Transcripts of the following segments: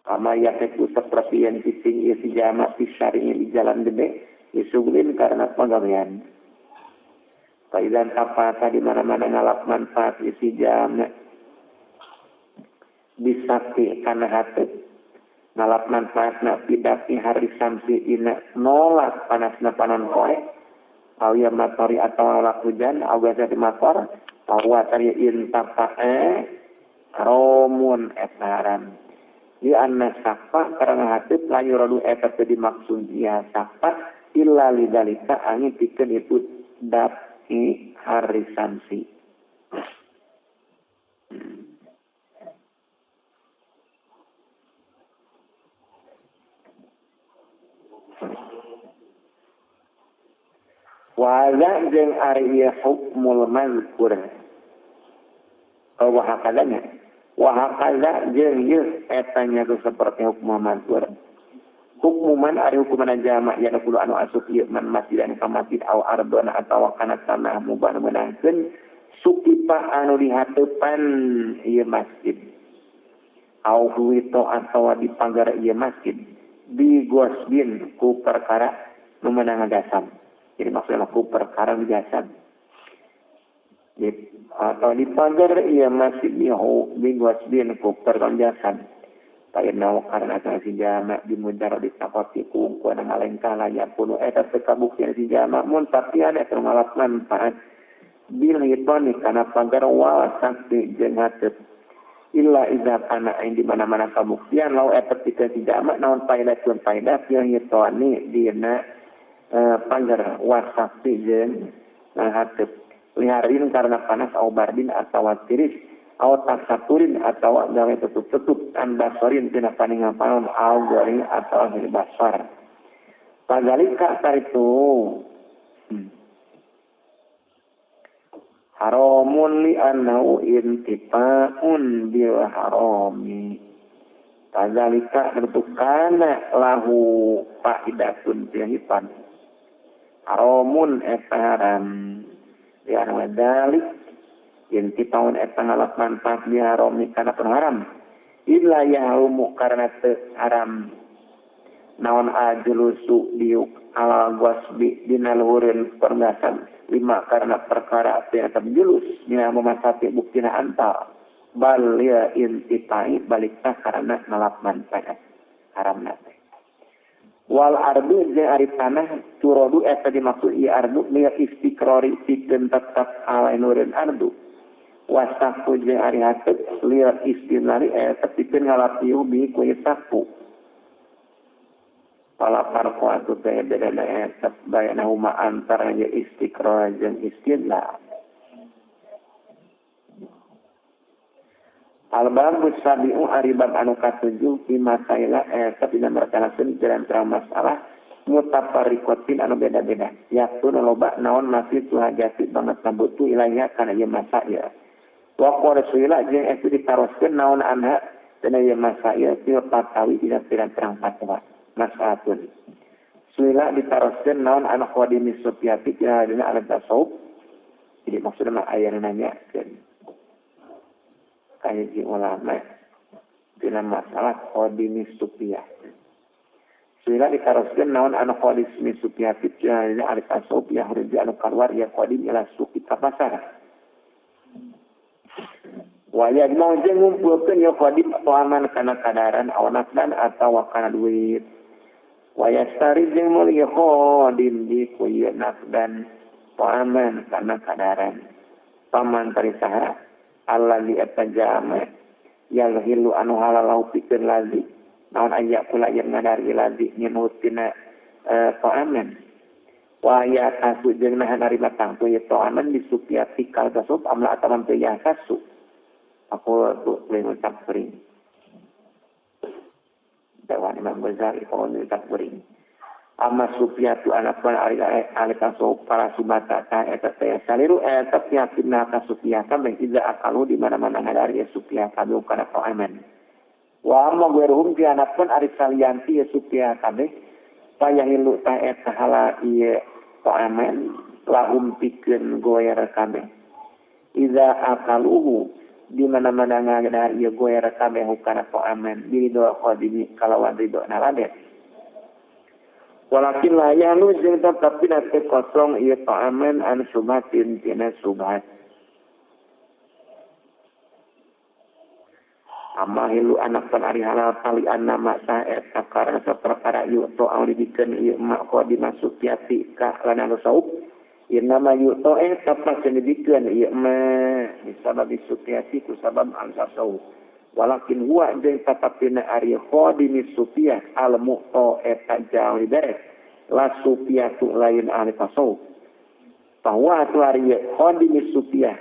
Kama yakeku seperti yang cicing ieu si jalma pisaring di jalan gede disuglin karena pagawean. Faidan apa di mana-mana ngalap manfaat isi jalma bisaki kana hate ngalap manfaatna pidaki hari samsi ina nolak panasna panon poe au ya matori atau nolak hujan au biasa di motor bahwa tari intapae romun eta haram di anna sakfa karena hati layu radu eta teu dimaksud ieu sakfa illa lidzalika angin pikeun itu dapi hari samsi. Wa jeung ari ieu hukmul mazkur. Wa hakadanya. Wa hakadha jeung ieu eta nya seperti hukmul mazkur. Hukmuman ari hukuman jama' ya kudu anu asup ieu man masjidan ka masjid aw ardona atawa kana tanah mubah meunangkeun sukipa anu dihateupan ieu masjid. Aw huwito atawa di pagar ieu masjid bi gosbin ku perkara nu meunang ngagasam. Jadi maksudnya aku perkara biasa. Atau di pagar ia masih biguasbin ku perkara biasa. Painau karena si jama dimujar di takoti kungkuan ngalengkah layak kuno eta tekabuktian si jama mun tapi ada termalap manfaat bil hitoni karena pagar wal sakti jeung hateup illa iza kana di mana-mana kabuktian lau eta pikeun si jama naon faedah tun faedah bil hitoni dina pagar wasakti jeung hateup liharin karena panas au bardin atawa tiris au taksaturin atawa gawe tutup-tutup an basorin tina paningan panon au goreng atawa hil basar pazalika taritu haramun li annahu intifaun bil harami pazalika kana lahu faidatun fil hitan haramun eta haram ya wadalik intifaun eta ngalap manfaat bi harami kana haram illa yahrumu karena teu haram naon ajlusu diuk ala gwasbi dina luhureun pergasan lima karena perkara teu eta julus dina memasati buktina antal bal ya intifai balikna karena ngalap manfaat haramna teh. Wal ardu jeung ari tanah turodu eta dimaksud ieu ardu liya istiqrari pikeun tetep alainureun ardu wasaku jeung ari hateup liya istinari eta pikeun ngalapiu bi ku sapu pala parko atuh teh bedana eta bayana huma antara jeung istiqrar jeung istinla. Al-babu sabi'u ari bab anu katujuh fi masaila eta dina mertanakeun pirang-pirang masalah mutafarriqatin anu beda-beda. Yatun loba naon masih tuhajati banget butuh ilaiha kana ieu masail. Wa qala jeung eta ditaroskeun naon anha dina ieu masail fil fatawi dina pirang-pirang fatwa. Masalatun. Suila ditaroskeun naon anu qadimi sufiyati dina al-tasawuf. Jadi maksudna mah aya nanyakeun kayak ulama dina masalah qadimi sufiyah. Sila ditaroskeun naon anu qadimi sufiyah dina alif asub ya huruf anu keluar ya qadim ila suqi ka pasar. Wa yajma'u jeung ngumpulkeun ya qadim aman kana kadaran awanakdan atawa kana duit. Wa yastari jeung meuli ya qadim di ku ieu nakdan aman kana kadaran. Paman tarisaha allazi atajama yalhilu anu halalau pikeun lazi naon aya kula yang ngadari lazi nyenutina ta'aman wa ya kasu jeung nahan ari batang tu ye ta'aman disupiati kal tasub amla ataman teu ya kasu aku tu ngucap bering dawan Imam Ghazali kalau ngucap bering amma supiatu anapun ari ari tasawuf para subata ta eta teh saliru eta yakinna ka supia kabeh iza akalu di mana-mana ngadari ya supia kabeh kana ta'aman wa amma ghairuhum ti anapun ari salianti ya supia kabeh payahilu ta eta hala ieu ta'aman lahum pikeun goyer kabeh iza akaluhu Di mana-mana ngadahar ieu goer kabeh hukana ta'aman biridho khadimi kalawan ridho naladen. Walakin la yahlu jeung tapi teu kosong ieu ta'aman an subhatin tina subhat. Amma hilu anak pan ari halal tali annama sa eta karena saperkara yuto anu dibikeun ieu ma khadima supiati ka lana saup. Innama yuto eta pas dibikeun ieu ma bisabab supiati ku sabab al-tasawuf. Walakin huwa jeung tatapina ari khadimi supiah al mu'ta eta jauh dibere la supiatu lain ahli tasawuf. Bahwa atu ari khadimi supiah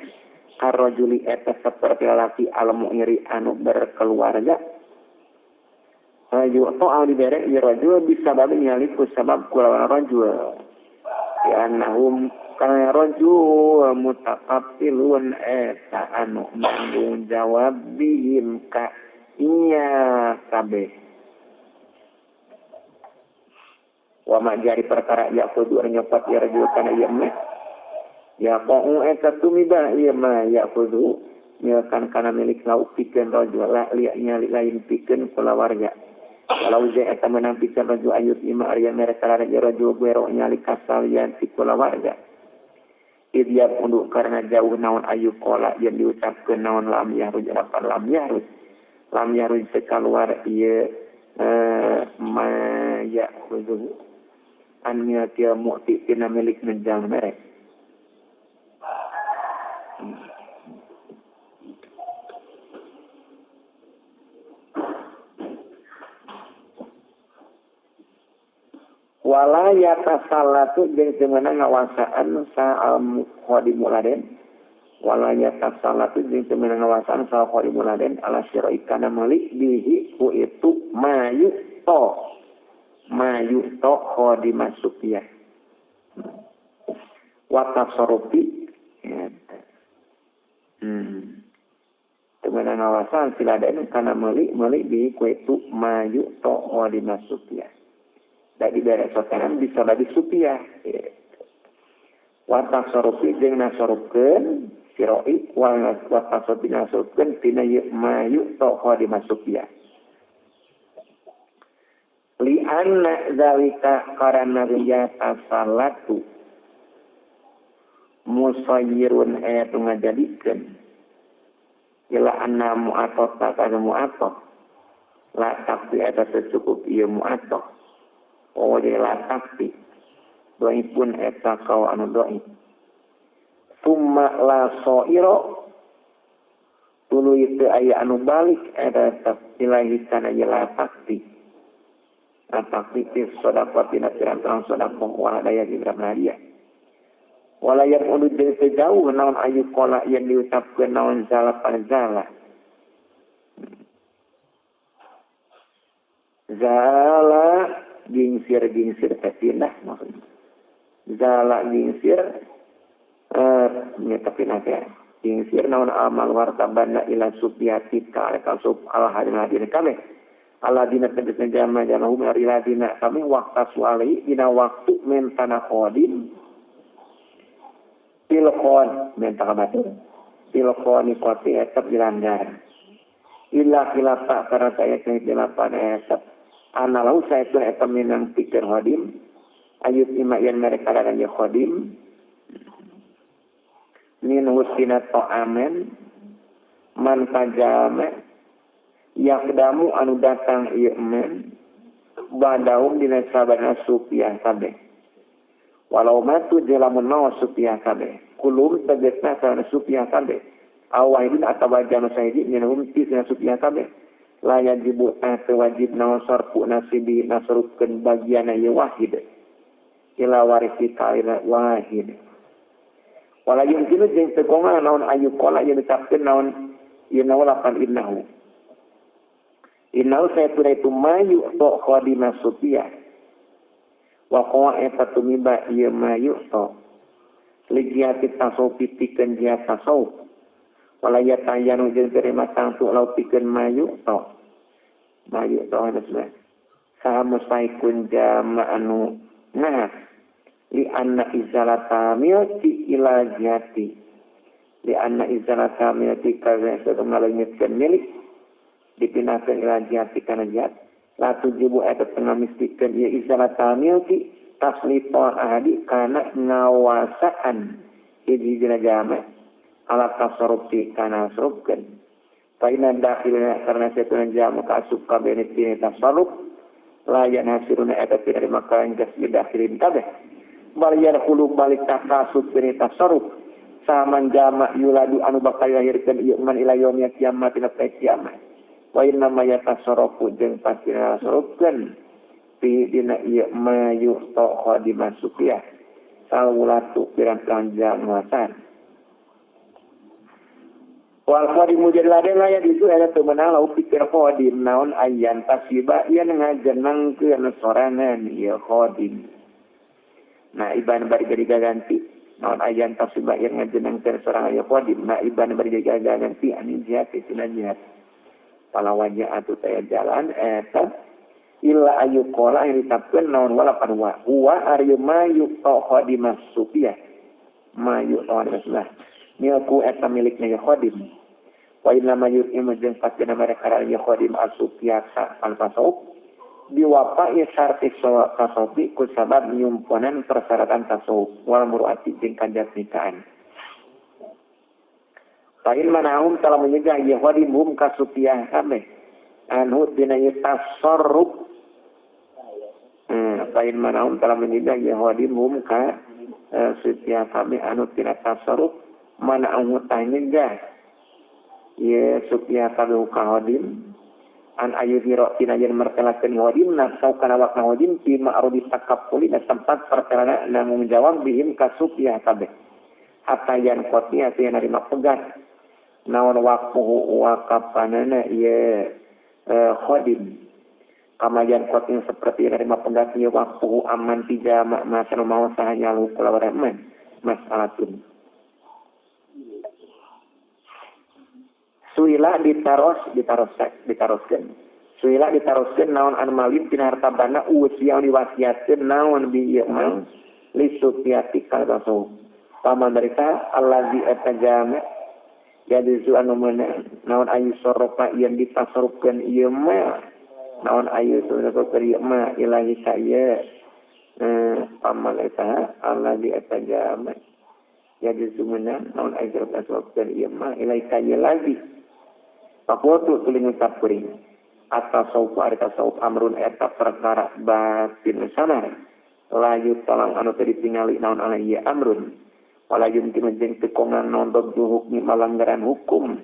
karrajuli eta seperti lalaki al mu'iri anu berkeluarga. Yuto anu dibere ieu rajul bisabab nyali ku sabab kulawan rajul. Ya annahum kana rajul mutaqabilun eta anu nanggung jawab bihim ka iya kabeh. Wa ma jari perkara ya kudu nyopot ya rajul kana ieu mah ya qa'u eta tumiba ieu mah ya kudu milkan kana milik lauk pikeun rajul la liya nyali lain pikeun kulawarga. Kalau ze eta menang pikeun rajul ayut ima arya mereka rajul guero nyali kasalian ti kulawarga. Idyab unduh karena jauh naon ayu kola yang diucapkeun naon lam yahruj lapan lam yahruj. Lam yahruj sekaluar ieu ma ya'khudhu an milkil mu'ti tina milik nejang merek. Wala yatasallatu jeung teu meunang ngawasaan sa al khadimu laden. Wala yatasallatu jeung teu meunang ngawasaan sa khadimu laden ala syira'i kana meuli bihi ku itu mayuto khadima supiah. Wa tasarrufi eta. Teu meunang ngawasaan si laden kana meuli bihi ku itu mayuto khadima supiah. Dari beres sotenan bisa lagi supiah. Wa tasarrufi jeung nasarufkeun siroi wa tasarrufi nasarufkeun tina mayu to khadima supiah. Li anna zalika karana yatasallatu musayyirun ayatu ngajadikeun ila anna mu'atot kana mu'atot la takfi eta cukup ieu mu'atot. Oh la takfi doipun eta kau anu doi. Summa la soiro tuluy teu aya anu balik eta ilahi kana la takfi. La takfi ti sedekah tina pirang-pirang sedekah wala daya di dia. Wala yang anu jeung teu jauh naon ayu qala yang diucapkeun naon zala panzala. Zala gingsir-gingsir teh pindah maksudnya. Zala gingsir nya tapi teh. Gingsir naon amal wartabana ila supiati ka sub al hadin kabeh. Aladina tegasna jama jama hum ladina kami waktu suali dina waktu mentana khadim tilqon menta ka batur tilqoni qati etap dilanggar illa khilafa karena saya khilafa etap analau saya pun eta minang pikir khadim ayub ima yan mereka dan ya khadim min husina ta'amen man kajame yakdamu anu datang ieu men badaum dina sabana supiah kabeh walau matu jelamun mawa supiah kabeh kulum tegasna kana supiah kabeh awahidin atawa janu sahiji minhum ti supiah kabeh la yajibu teu wajib naon sarfu nasibi nasrufkeun bagianna ieu wahid ila warisi kaila wahid wala yumkinu jeung teu konga naon ayu qala jeung diucapkeun naon ieu naon lapan innahu innahu sayatuna itu mayu to khadima supiah wa qawa eta tumiba ieu mayu to lijiati tasawuf pikeun jihad tasawuf wala yatayanu jeung terima tangtu lau pikeun mayu to maksudna saha mustaikun jama anu nah li anna izalata milki ila jihati Di anna izalata milki karena suatu ngalengitkeun milik dipindahkeun ila jihati kana jihad la tujibu eta tengah mistikeun ieu izalata milki taslita ahadi kana ngawasaan hiji-hijina jalma ala tasarrufi kana tasarrufkeun. Fa inna dakhilna karena satuna jalma kaasup kabeh dina tasarruf layan hasiruna eta tina makaran geus didakhilin kabeh bal yadkhulu balik takasub dina tasarruf saman jama yuladu anu bakal dilahirkeun ieu man ila yaumil kiamat dina poe kiamat wa inna ma yatasarrafu jeung pasti nasarrufkeun fi dina ieu ma yu'ta khadimasukiyah salwulatu pirang-pirang jamaatan wal khadimu jadi laden laya itu eta teu meunang lau pikir khadim naon ayan tasiba yen ngajenengkeun sorangan ieu khadim. Nah iban bari jadi gaganti naon ayan tasiba yen ngajenengkeun sorangan ieu khadim nah iban bari jadi gaganti anu jihad tina jihad palawannya atuh teh jalan eta illa ayu qala yang ditapkeun naon wala panwa huwa ari ma yu'ta khadimas supiyah ma yu'ta khadimas milku eta milikna ya khadim wa inna ma yut'imu jeung pastina mereka ya khadim asupiyata al tasawuf biwafa'i syarti tasawufi ku sabab nyumponan persyaratan tasawuf wal muru'ati jeung kajatnikaan. Fa in manahum telah menyegah ya khadim hum kasupiyah kabeh anhu dina tasarruf. Fa in manahum telah menyegah ya khadim hum ka supiyah kabeh anu tina tasarruf mana angu tanyegah ye supya kabeh ka khadim an ayuhiro tina yen mertelakeun khadim nafsu kana wakna khadim fi ma'rudi takappuli na tempat pertelana nanggung jawab bihim ka supya kabeh hatta yan qoti ati narima pegat naon waqfuhu waqafanana ye khadim kama yan qoti seperti narima pegat ye waqfuhu aman tiga masa mau sahanya lu kulawan masalatun. Suila ditaroskeun. Suila ditaroskeun naon anu malin tina harta banda usia diwasiatkeun naon bi ieu mah li supiati kana tasawuf. Paman mereka allazi eta jama yadizu anu meunang naon ayu sorofa yen ditasarufkeun ieu mah naon ayu sorofa ieu mah ilahi saya paman eta allazi eta jama yadizu meunang naon ayu tasarufkeun ieu mah ilahi saya lagi. Pakutu tuling ucap kuring atasawuf ari tasawuf amrun eta perkara batin sana layu talang anu teu ditingali naon ala ieu amrun wala yumkin jeung teu kongang naon babdu hukmi malanggaran hukum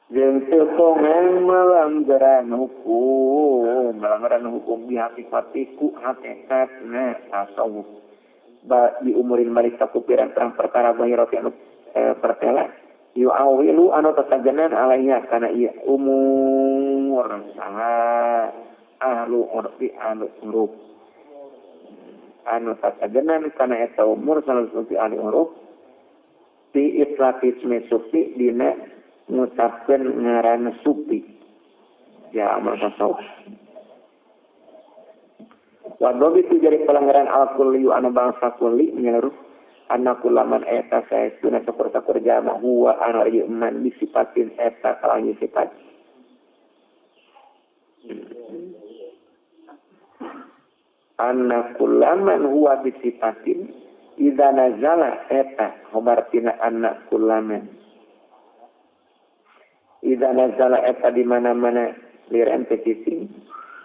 jeung teu kongang malanggaran hukum bi hakikati ku hakikatna tasawuf ba diumurin balik ka pirang-pirang perkara bahirati anu pertela yu'awilu anu tatajanan alaiha kana ieu umur saha ahlu urfi anu huruf anu tatajanan kana eta umur saha urfi ahli huruf fi itlaqi ismi sufi dina ngucapkeun ngaran sufi ya amr tasawuf wa dhabitu jadi pelanggaran al-kulli anu bangsa kulli menyeluruh anna kulaman eta saestuna sakur-sakur jama huwa anu ieu man disipatin eta kalangi sifat anna kulaman huwa bisifatin idza nazala eta khabar tina anna kulaman idza nazala eta di mana-mana liran teh cicing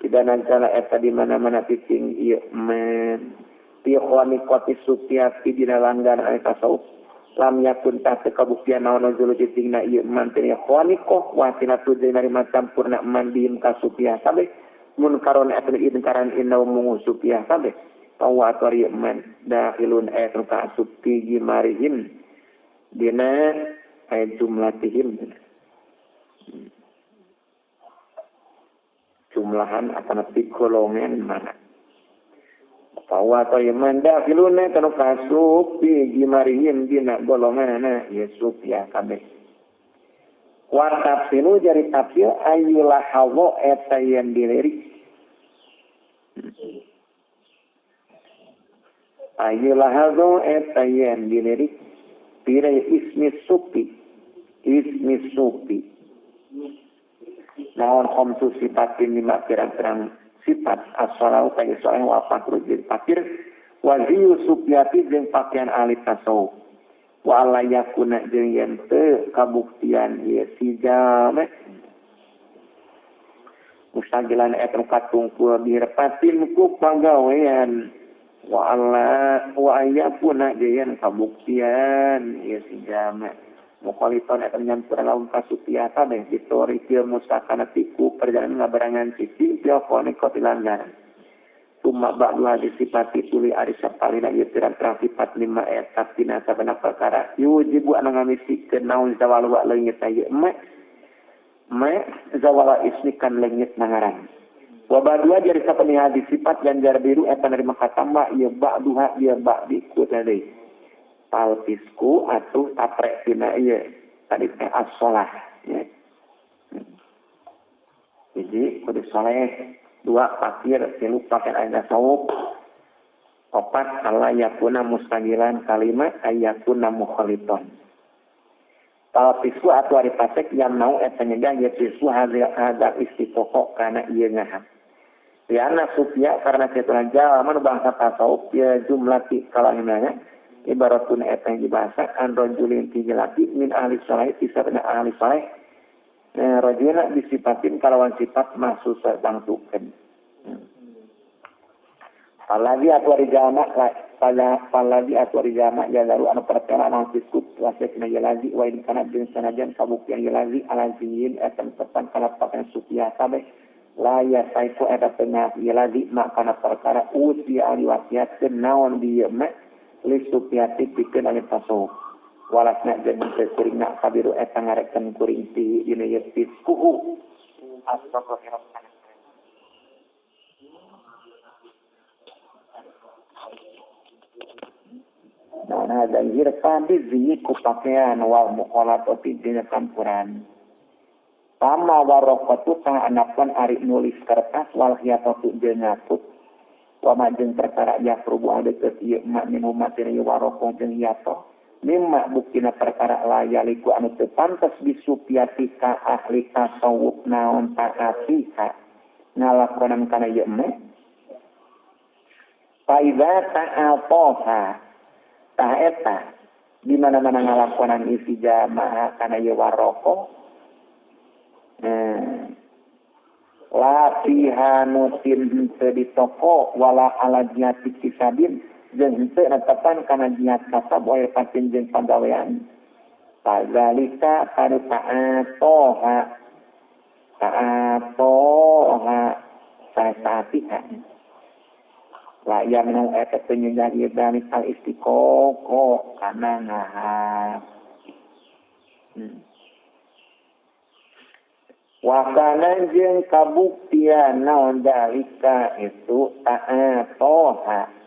idza nazala eta di mana-mana cicing ieu man fi khaniqati sufiati dina langgaran anu tasawuf lam yakun tah teu kabuktian naon nuzul cicingna ieu man teh khaniqah wa tina tujuh narima campurna man bihim ka sufiah kabeh munkaron eta inkaran inna mungu sufiah kabeh tawa ator ieu man dakhilun eta ka asup fi jimarihim dina ayat jumlatihim jumlahan atanapi golongan mana Bahwa toyeman dakhiluna kanu kasup fi jimarihim dina golonganna ya sufiah kabeh. Wa tafsilu jari tafsir ayyul hawa eta yen dilirik. Ayyulahazu eta yen dilirik pira ismi supi ismi supi naon khamsu sifatin lima pirang-pirang sifat as-salahu ka saleh wa fakru jeung fakir wa ziyu supiati jeung pakaian ahli tasawuf wa alla yakuna jeung yen teu kabuktian ieu si jame mustagilan eta katungkul direpatin ku pagawean wa alla wa ayakuna jeung yen kabuktian ieu si jame mukhaliton eta nyampur lamun kasupia kabeh ditorikil musakanati ku perjalanan ngabarengan cicing piokone kotilanggaran summa ba'du hadis sifati tuli ari sapalina ieu pirang-pirang sifat lima eta tina sabana perkara yujibu anu ngamisikeun naon zawal wa leungit ieu me me zawala ismikan leungit nangaran wa ba'du jadi sapani hadis sifat ganjar biru eta nerima katambah ieu ba'duha ieu ba'di ku tadi palpisku atuh taprek tina ieu tadi teh as-shalah ya. Jadi kudu saleh, dua fakir, tilu pakaian ahli tasawuf, opat alla yakuna mustagilan, kalima ayakuna mukhaliton. Palpisku atuh ari pasek yang mau eta nyegah ieu pisku hadza istiqoq kana ieu ngahap. Liana sufia karena setelah jalan bangsa tasawuf ya jumlah ti kalahimna ibaratun eta yang dibahasa an rajulin tijelati min ahli saleh tisabna ahli saleh rajulna disifatin kalawan sifat mahsusa tangtukeun palagi atu ari jama pada palagi atu ari jama jalaru anu pertela naon siskup wasekna jalazi wa in kana jeung sanajan kabuktian jalazi ala ziyin eta tepan kana pakaian supia kabeh la ya saiku eta tengah jalazi makana perkara usia ali wasiatkeun naon dieu mah lisupiati pikeun ahli tasawuf walasna jeung teu kuringna kabiru eta ngareken kuring ti dina ieu fiskuhu astagfirullah. Nah, ada hirfa bizi ku pakaian wal mukhalatati jeung campuran tama waraqatu tah anapun ari nulis kertas wal khiyatatu jeung ngaput wa ma jeung perkara ya rubu adeukeut ieu ma min umatin ieu waraqah jeung yato mimma buktina perkara layaliku anu teu pantes disupiati ka ahli tasawuf naon ta'atiha ngalakonan kana ieu mah fa iza ta'ataha tah eta di mana-mana ngalakonan isi jamaah kana ieu waraqah latihanutin henteu di toko wala ala jihati kisabin jeung henteu netepan kana jihad kasab wa irfatin jeung pagawean fadzalika kanu ta'atoha ta'atoha saatiha la yamnu eta penyegah ieu dalikal istiqoqo kana ngahap wakana jeung kabuktian naon dalika itu ta'atoha.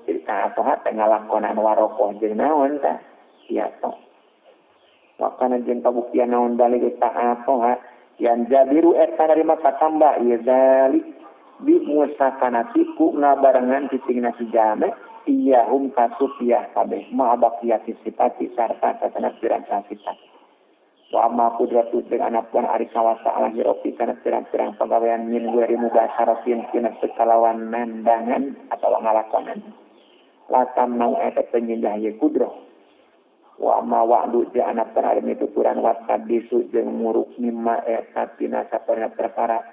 Jadi ta'atoha teh ngalakonan warokoh jeung naon tah ieu toh. Wakana jeung kabuktian naon dalika ta'atoha yang jabiru eta narima katambah ieu dalik bi musakanati ku ngabarengan cicingna si jame iyahum kasupiah kabeh ma'abaqiyati sifati sarta satana pirang-pirang sifat. Wa amma kudratu jeung anapuan ari kawasa ala hiropi kana pirang-pirang pagawean min ghairi mubasharatin tina sekalawan nandangan atawa ngalakonan latam nau eta penyindah ye kudroh wa amma wa'du jeung anapuan ari mituturan wa tadisu jeung muruk mimma eta tina saperna perkara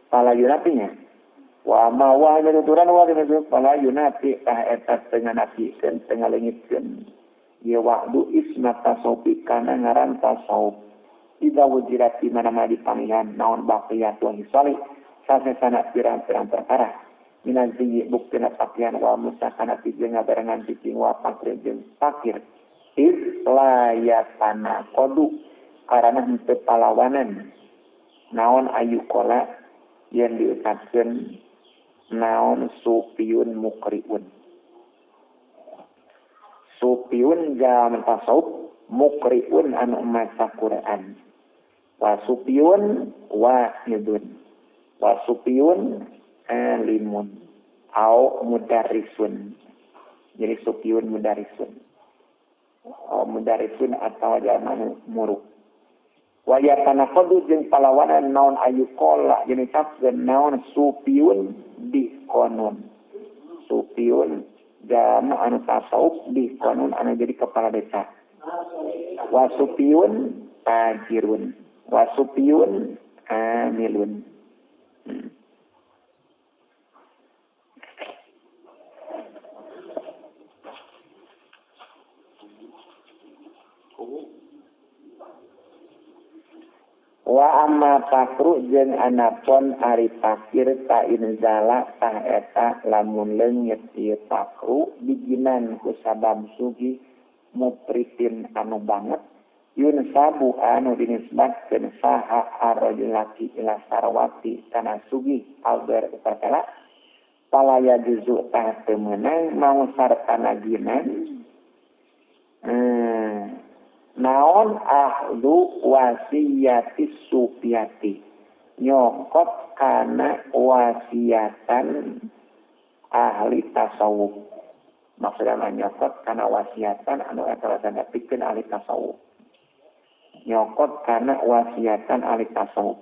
pala yunapinya wa amma wa mituturan wa mituturan pala yunapi tah eta teu nganapikeun teu ngalengitkeun ye wa'du isma tasawufi kana ngaran tasawuf idza wujidat di mana-mana dipangihan naon baqiyatu hisali sasesana pirang-pirang perkara minaz-ziyyi buktina pakaian wa musakanati jeung ngabarengan cicing wa fakir jeung fakir iz la yatanaqadu karana henteu palawanan naon ayu kola yen diucapkeun naon sufiun mukriun sufiun jaman tasawuf mukriun anu maca Quran wa sufiun wahidun wa sufiun alimun au mudarrisun. Jadi supiun mudarisun. Oh, mudarisun atau jalma muruk. Wa yatanaqadu jeung palawanan naon ayu qala jeung ucapkeun naon supiun di qanun. Supiun jalma anu tasawuf di qanun anu jadi kepala desa. Wa supiun tajirun, wa supiun amilun. Wa amma fakru jeung anapon ari fakir ta inzala tah eta lamun leungit ieu fakru bijinan ku sabab sugih mupritin anu banget yun sabu anu dinisbatkeun saha arrajul laki ila sarwati kana sugih alber perkara palaya juzu tah teu meunang mau sartana ginan naon ahlu wasiyati supiati nyokot kana wasiatan ahli tasawuf. Maksudna nyokot kana wasiatan anu eta wasana pikeun ahli tasawuf. Nyokot kana wasiatan ahli tasawuf.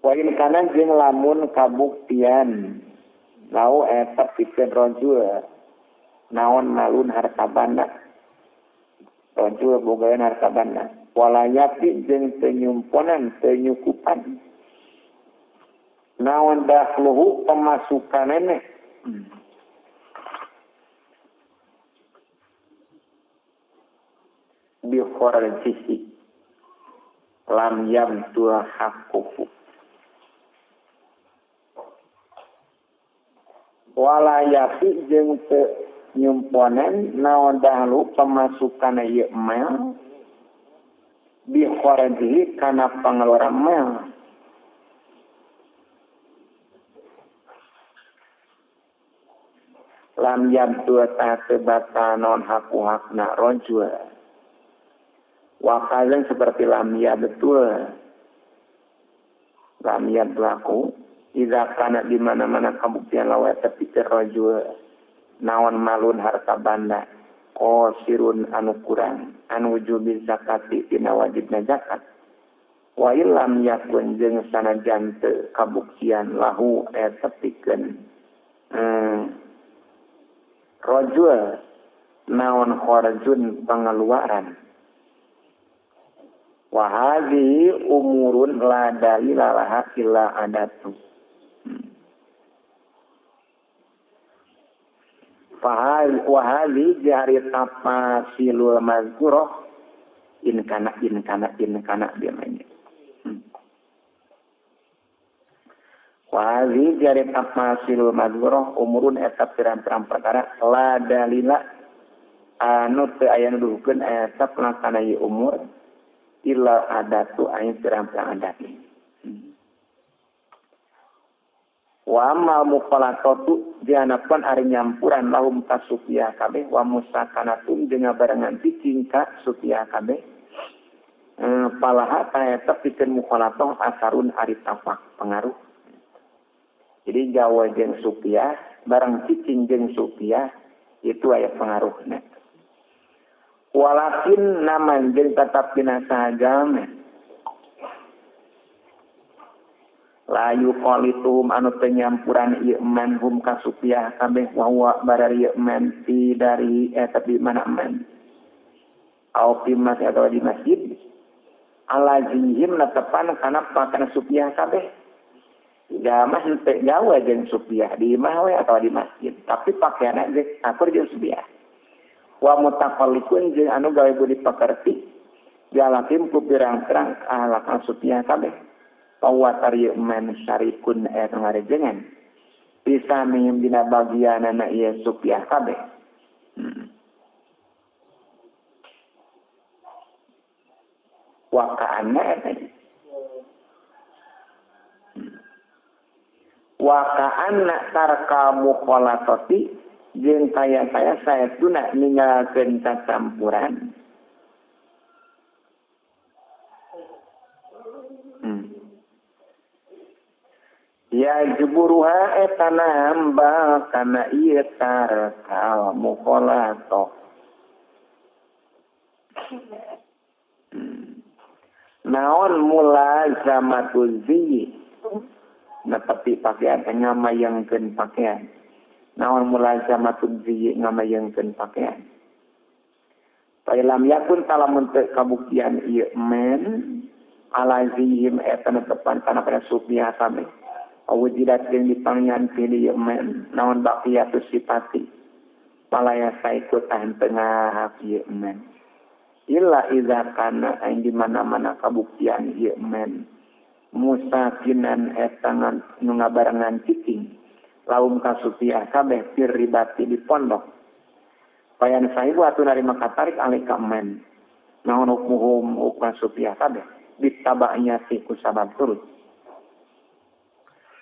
Wa in kana jeung lamun kabuktian lau eta pikeun rajul naon malun harta banda rajul bogaeun harta banda walayati jeung teu nyumponan teu nyukupan naon dakhluhu pemasukanna bi kharjihi lam yamtu haqquhu walayati jeung teu nyumponan naon dahlu pemasukan ieu mal bi kharjihi kana pangeluaran mal lam yabdu ta tebata non haku hakna rajul wa kazan seperti lam ya betul lam yablaku idza kana di mana-mana kabuktian lawa tepikeun rajul naon malun harta banda qasirun anu kurang anu wujubi zakati dina wajibna zakat wa illam yakun jeung sanajan teu kabuktian lahu eta tepikeun rajul naon kharajun pengeluaran wa hadhihi umurun la dalila laha illa adatu. Wa hadhihi jari tafasilul mazkurah in kana in kana in kana dia mainnya. Wa hadhihi jari tafasilul mazkurah umurun eta pirang-pirang perkara la dalila anu teu aya nuduhkeun eta pelaksanaan ieu umur illa adatu aya pirang-pirang adat. Wa amal mukhalatatu dianapan ari nyampuran lahum ka supiah kabeh wa musakanatum jeung barengan cicing ka supiah kabeh palaha ta pikeun mukhalatah asarun ari tapak pengaruh. Jadi gawe jeung supiah bareng cicing jeung supiah itu aya pengaruhna. Walakin naman jeung tetap dina saha layu qalituhum anu teu nyampuran ieu man hum ka supiah kabeh wa huwa barari ieu man fi dari tapi mana man au fi masjid atau di masjid ala zihim netepan kana pakana supiah kabeh jamah henteu gawe jeung supiah di imah we atau di masjid tapi pakaianna geus akur jeung supiah wa mutaqallikun jeung anu gawe budi pakerti jalakim ku pirang-pirang ahlak supiah kabeh pawatar man syarikun eta ngarejengan bisa mihim dina bagianana ieu supiah kabeh. Wa ka'anna eta wa ka'anna tarka mukhalatati jeung kaya-kaya saestuna ninggalkeun cacampuran. Ya juburuha eta nambah kana ieu tarkal mukhalatoh. Naon mulazamatul ziyi netepi pakaian ngamayengkeun pakaian. Naon mulazamatul ziyi ngamayengkeun pakaian. Fa'ilam yakun talamun teu kabuktian ieu men ala zihim eta netepan kana pada supiah kabeh. Awujidat jeung dipangian pilih ieu men naon baqiyatus sifati palaya saikut tahan tengah ieu men. Illa idza kana aing di mana-mana kabuktian ieu men musakinan eta nu ngabarengan cicing laum kasupiah kabeh fir ribati di pondok. Payan sahibu atuh narima katarik alika men naon hukmuhum hukma supiah kabeh ditabaknya si kusabab turut.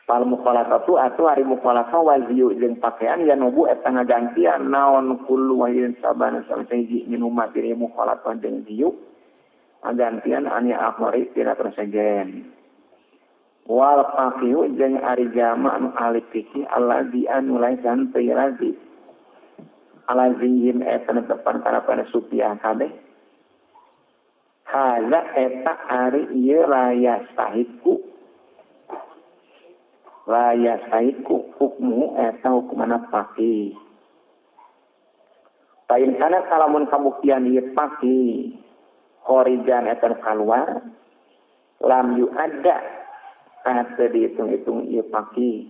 Pal mukhalatatu atuh ari mukhalatah waziyu jeung pakaian yanubu eta ngagantian naon kullu wahidin sabana sahiji minuma diri mukhalatah jeung ziyu ngagantian ani akhari tina tersejen. Wal faqihu jeung ari jama anu ahli fikih allazi anu laisan tirazi alazihim eta netepan kana pada supiah kabeh haza eta ari ieu layastahiku layastahiku hukmu eta hukumana faqih. Pain kana kalamun kabuktian ieu faqih khorijan eta kaluar lam yu'adda teu dihitung-hitung ieu faqih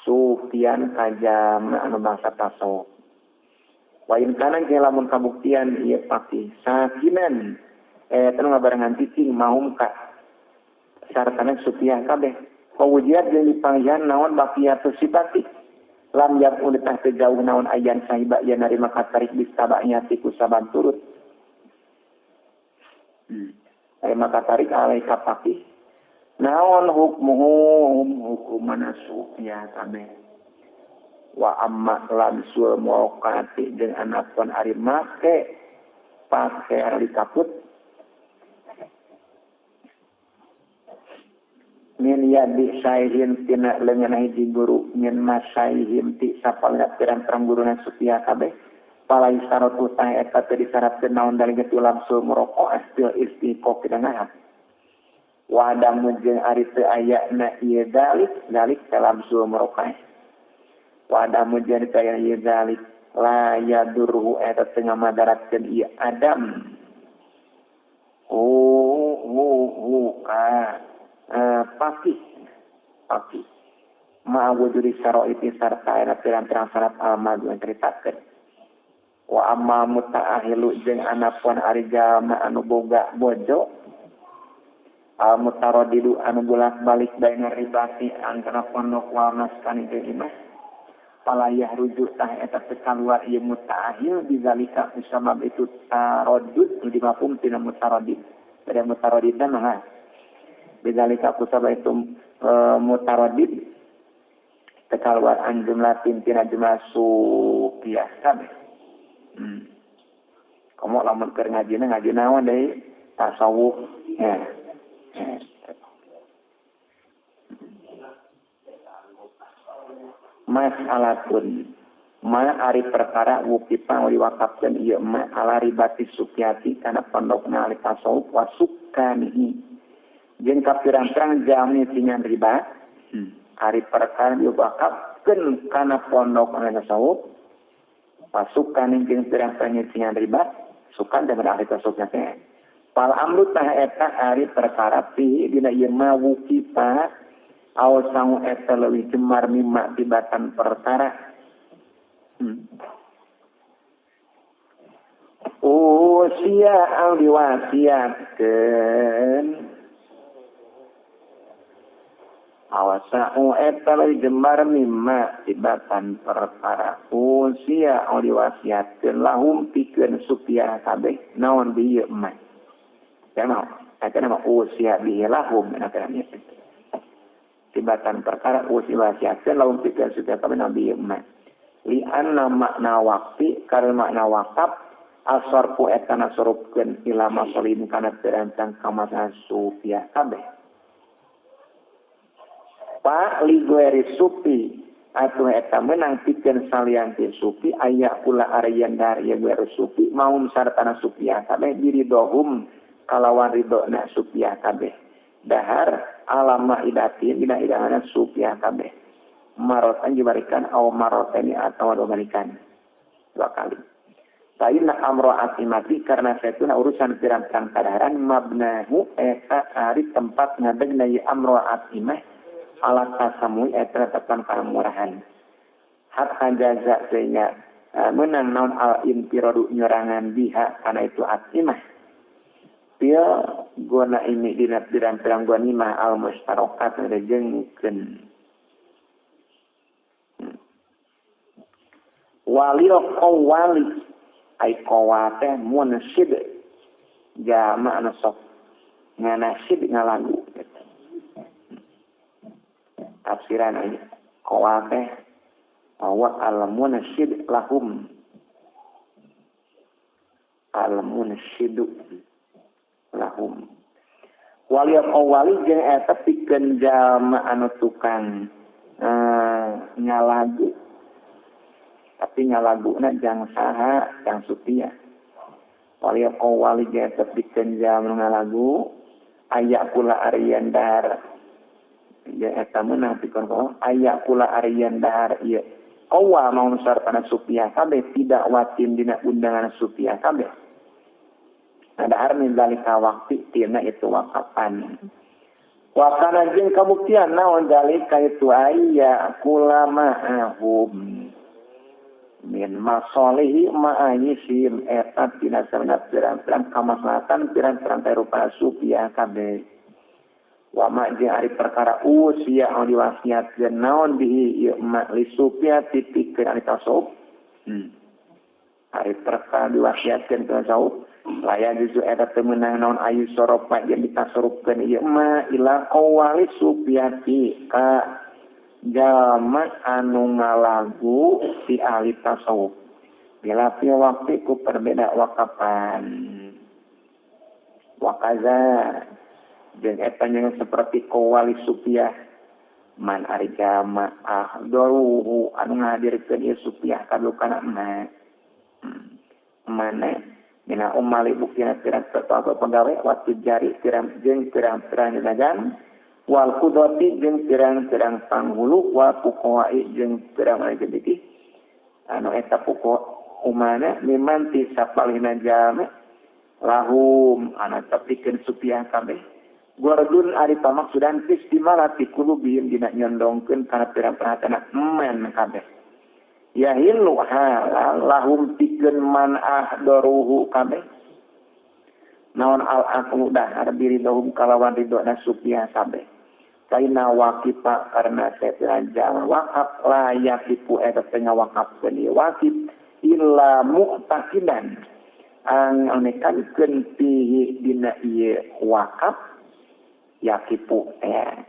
sufian kajama anu bangsa tasawuf. Wa in kana jeung lamun kabuktian ieu faqih sakinan eta nu ngabarengan cicing mahum ka sartana supiah kabeh. Pawujiat jeung dipanggihan naon baqiyatus sifati lam yakun tah teu jauh naon ayan sahiba yen narima katarik bistabanya ti ku sabab turut. Narima katarik alaika faqih naon hukmuhu hukumana supiah kabeh. Wa amma lamsul muqati jeung anapun ari make pakaian dikaput min yadi saihin tina leungeun hiji guru min masaihim ti sapalna pirang-pirang guruna supiah kabeh palai saratu tah eta teu disyaratkeun naon dari geus lamsul muraqah bil istiqaq dina. Wa adamu jeung ari teu aya na ieu dalik dalik lamsul muraqah. Wa adamu jeung teu aya ieu dalik la yadurhu eta teu ngamadaratkeun ieu adam ka faqih faqih ma wujudi syara'iti sarta eta pirang-pirang syarat almadu yang ceritakeun. Wa amma muta'ahilu jeung anapun ari jalma anu boga bojo al mutaradidu anu bolak-balik baina ribati antara pondok wal maskani jeung imah palayah rujuk tah eta teu kaluar ieu muta'ahil bizalika sabab itu taradud di mafhum tina mutaradid pada mutaradidna mah bizalika kusabab itu mutaradid teu kaluar an jumlatin tina jumlah supiah kabeh. Komo lamun keur ngajina ngaji naon deui tasawuf ya. Mas'alatun ma ari perkara wukipa diwakafkeun ieu ma ala ribati supiati kana pondokna ahli tasawuf wa sukanihi jeung kapirang-pirang jami tingan riba. Ari perkara diwakafkeun kana pondok ahli tasawuf pasukan jeung pirang-pirang tingan riba sukan dan ahli tasawufna teh. Pal amru tah eta ari perkara pi dina ieu ma wukipa aw sangu eta leuwih jemar mimma tibatan perkara. Usia au diwasiatkeun awasa'u eta leuwih jembar mimma tibatan perkara. Usia au diwasiatkeun lahum pikeun supiah kabeh naon bieu mah. Kana eta nama usia bihi lahum eta nya. Tibatan perkara usia wasiatkeun lahum pikeun supiah kabeh naon bieu mah. Li anna makna waqti karena makna wakaf asarfu eta nasorupkeun ila masolin kana pirancang ka masalah supiah kabeh. Pak ligueri supi atuh eta meunang pikeun salian ti supi aya kula arian dari gueri supi maum sartana supiah kabeh diridohum kalawan ridona supiah kabeh dahar alama idatin dina idangan supiah kabeh marotan dibarikan aw maroteni atau dua balikan dua kali. Lain amro atimati karena setuna urusan pirang-pirang kadaharan mabnahu eta ari tempat ngadegna ieu amro atimah ala tasamui eta tepan kamurahan hatta jaza sehingga menang naon al infirodu nyorangan biha karena itu atimah pil gona ini dina pirang-pirang ghanimah al mustarokat ngejengkeun walil qawali ai qawate munsyid jama anu sok nganasid ngalagu gitu. Tafsiran ai qawate wa al munsyid lahum al munsyidu lahum walil qawali jeung eta pikeun jalma anu tukang ngalagu tapi ngalaguna jang saha jang supia wali qawali jeung pikeun jalma ngalagu aya kula arian dahar ya eta meunang pikeun qawal aya kula arian dahar ieu qawal maun sartana supia kabeh tidak watin dina undangan supia kabeh dahar min zalika waqti tina itu waqafan wa kana jeung kabuktian naon zalika itu aya kula ma'ahum min masolihi ma'ayisim eta tina sarana pirang-pirang kamaslahatan pirang-pirang rupa supia kabeh wa ma jeung ari perkara usia anu diwasiatkeun naon bihi ieu ma li supia titikeun ari tasawuf ari perkara diwasiatkeun ka tasawuf laya juzu eta teu meunang naon ayu soropa jeung ditasorupkeun ieu ma ila qawali supiati ka jalma anu ngalagu ti ahli tasawuf bila fi waktu ku perbeda wakapan wakaza jeung eta yang seperti qawali supiah man ari jalma ahdaruhu anu ngahadirkeun ieu supiah kadukana ma mana mina umali buktina pirang atau pegawai waktu jari pirang jeung pirang-pirang dagang wal qudati jeung pirang-pirang panghulu wal fuqaha jeung pirang jadi anu eta fuqaha umana miman ti sapalihna jalma lahum anu tepikeun supiah kabeh gordun ari pamaksudan istimalati qulubihim dina nyondongkeun kana pirang-pirang hatana man kabeh yahillu halal lahum pikeun man ahdaruhu kabeh naon al aqlu dahar biridahum kalawan ridona supiah kabeh kaina waqifa karena setelah wakaf layak ipu eta teu ngawakafkeun ieu wakif illa mu'taqidan ang anekankeun fihi dina ieu wakaf yakipu ya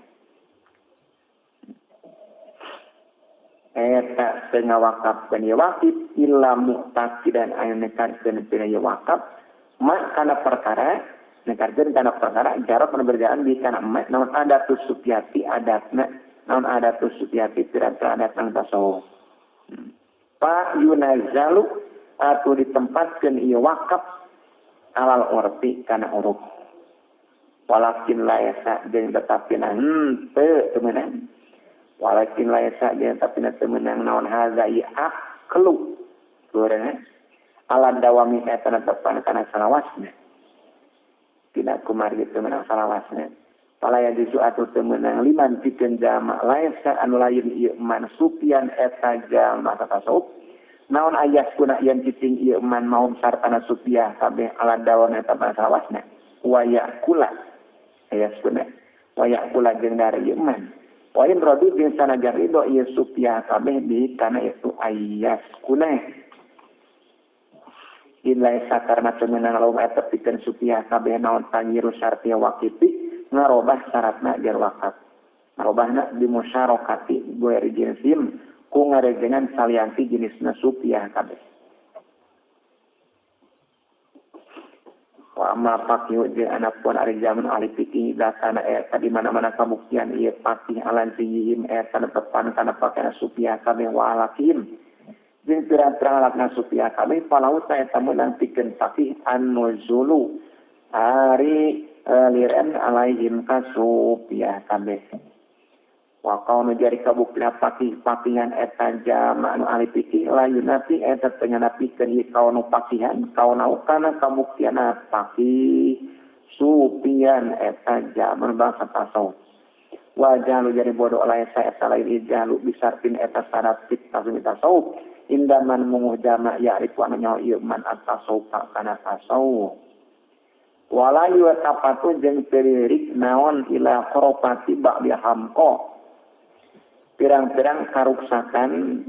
eta teu ngawakafkeun ieu wakif illa mu'taqidan ang anekankeun fihi ieu wakaf mak kana perkara nekarkeun kana perkara jarak anu berjalan di kana emak naon adatus supiati adatna naon adatus supiati pirang-pirang adat nang tasawuf pak yunazalu atuh ditempatkeun ieu wakaf alal urfi kana uruf walakin laisa jeung tetapina henteu teu meunang walakin laisa jeung tetapina teu meunang naon hadza ieu aqlu goreng ala dawami eta netepan kana salawasna tidak kumargi teu meunang salawasna pala ya juzu atuh teu meunang liman pikeun jalma laisa anu lain ieu man supian eta jalma tasawuf naon ayas kuna yen cicing ieu man maum sartana supiah kabeh ala dawam eta salawasna wa yaqula ayas kuna wa yaqula jeung dari ieu man wa in radu jeung sanajan ridho ieu supiah kabeh bi kana itu ayas kuna Ilaisa karena temenang laum eta pikeun supiah kabeh naon tangiru syarti waqifi ngarobah syaratna jar wakaf ngarobahna dimusyarakati goer jinsim ku ngarejengan salianti jenisna supiah kabeh. Wa amma faqih jeung anapun ari zaman ahli fikih datana eta di mana-mana kabuktian ieu faqih alan sihim eta netepan kana pakaian supiah kabeh wa alakim jeung pirang-pirang alatna supiah kabeh palau eta meunang pikeun faqih an-nuzulu ari liren alaihim kasupiah kabeh. Wa kaunu jari kabuktina faqih faqihan eta jama anu ahli fikih layu napi eta teu nganapikeun ieu kaunu faqihan kaunau kana kabuktiana faqih supian eta jama bangsa tasawuf. Wa jahlu jari bodoh laisa eta lain jahlu bisartin eta syarat tasawuf indaman munguh jama ya'rifu anu nyaho ieu man at-tasawuf kana tasawuf. Wala yu'tafatu jeung teu lirik naon ila khurafati ba'di hamqa pirang-pirang karuksakan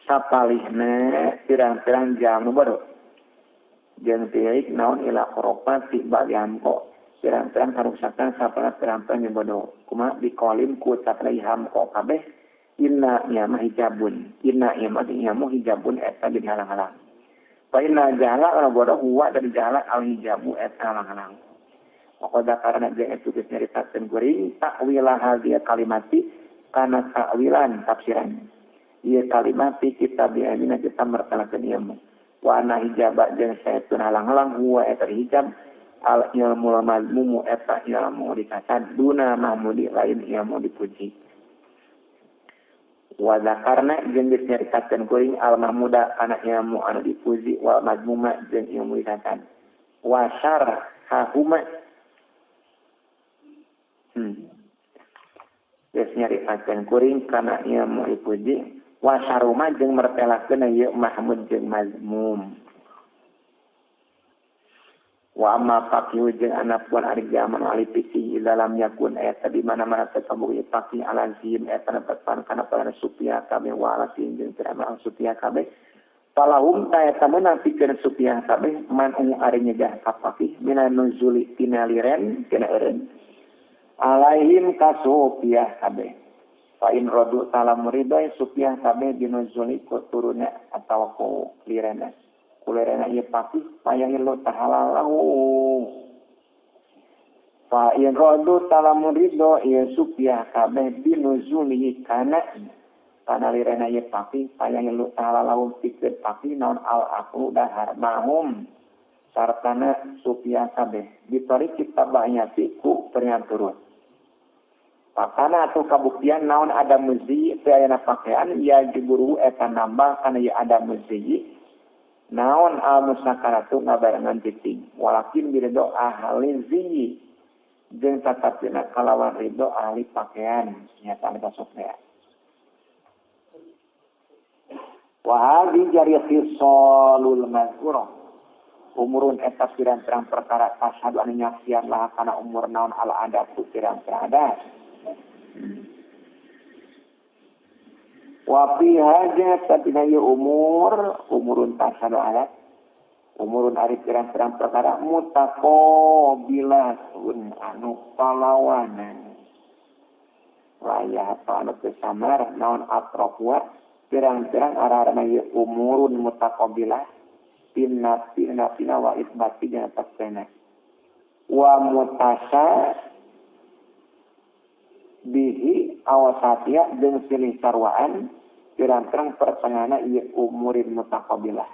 sapalihna pirang-pirang jamu bodoh jeung tirik naon ila khurafati ba'di hamqa pirang-pirang karuksakan sapalihna pirang-pirang jamu bodoh kumaha dikolim ku ucapna hamqa kabeh inna yama hijabun inna yama yamu hijabun eta jadi halang-halang. Fa inna jahala ora bodoh huwa dari jahala al hijabu eta halang-halang. Maka karena jeung itu geus nyaritakeun kuring takwilah hadhihi kalimati kana takwilan tafsiran ieu kalimat fi kitab amina kita mertelakeun ilmu wa ana hijaba jeung saetun halang-halang huwa eta hijab al ilmu mazmumu eta ilmu dikasad duna mahmudi lain ilmu dipuji. Wa zakarna jeung geus nyaritakeun kuring al mahmuda kana ilmu anu dipuji wal mazmuma jeung ilmu dikasad wa syarhahuma geus nyaritakeun kuring kana ilmu dipuji wa syaruma jeung mertelakeun ieu mahmud jeung mazmum. Wa amma faqih jeung anapun ari zaman ahli fikih dalam yakun eta di mana-mana teu kaboga faqih alazim eta netepan kana para supiah kabeh wa alazim jeung pirang supiah kabeh palahum ta eta meunang pikeun supiah kabeh man ari nyegah ka faqih minan nuzuli tina liren tina eureun alaihim kasupiah kabeh fa in radu salam ridho supiah kabeh binuzuli ku turuna atawa ku lirena kulerena ieu faqih payahilu tahalalahu fa in radu talamun ridho ieu supiah kabeh binuzuli kana kana lirena ieu faqih payahilu tahalalahu pikeun faqih naon al aqlu dahar mahum sartana supiah kabeh ditarik tabayati ku peringan turun. Pakana atau kabuktian naon ada muzi teu ayana pakaian ya juburu eta nambah kana ieu ada muzi naon al musakaratu ngabarengan cicing walakin biridho ahli ziyi jeung tatapina kalawan ridho ahli pakaian nyata ahli tasawuf. Wa hadhi jari khisalul mazkurah umurun eta pirang-pirang perkara tasyhadu anu nyaksian lah kana umur naon al adatu pirang-pirang adat. Wa fi hadza tabina umur umurun tasyhadu adat umurun ari pirang-pirang perkara mutaqabilatun anu palawanan waya anu kesamar naon atrofwa pirang-pirang arah-arah ieu umurun mutaqabilah pinna pinna pinna wa isbati jeung tasena wa mutasa bihi awasatia jeung silih sarwaan pirang-pirang pertengahna ieu umurin mutaqabilah.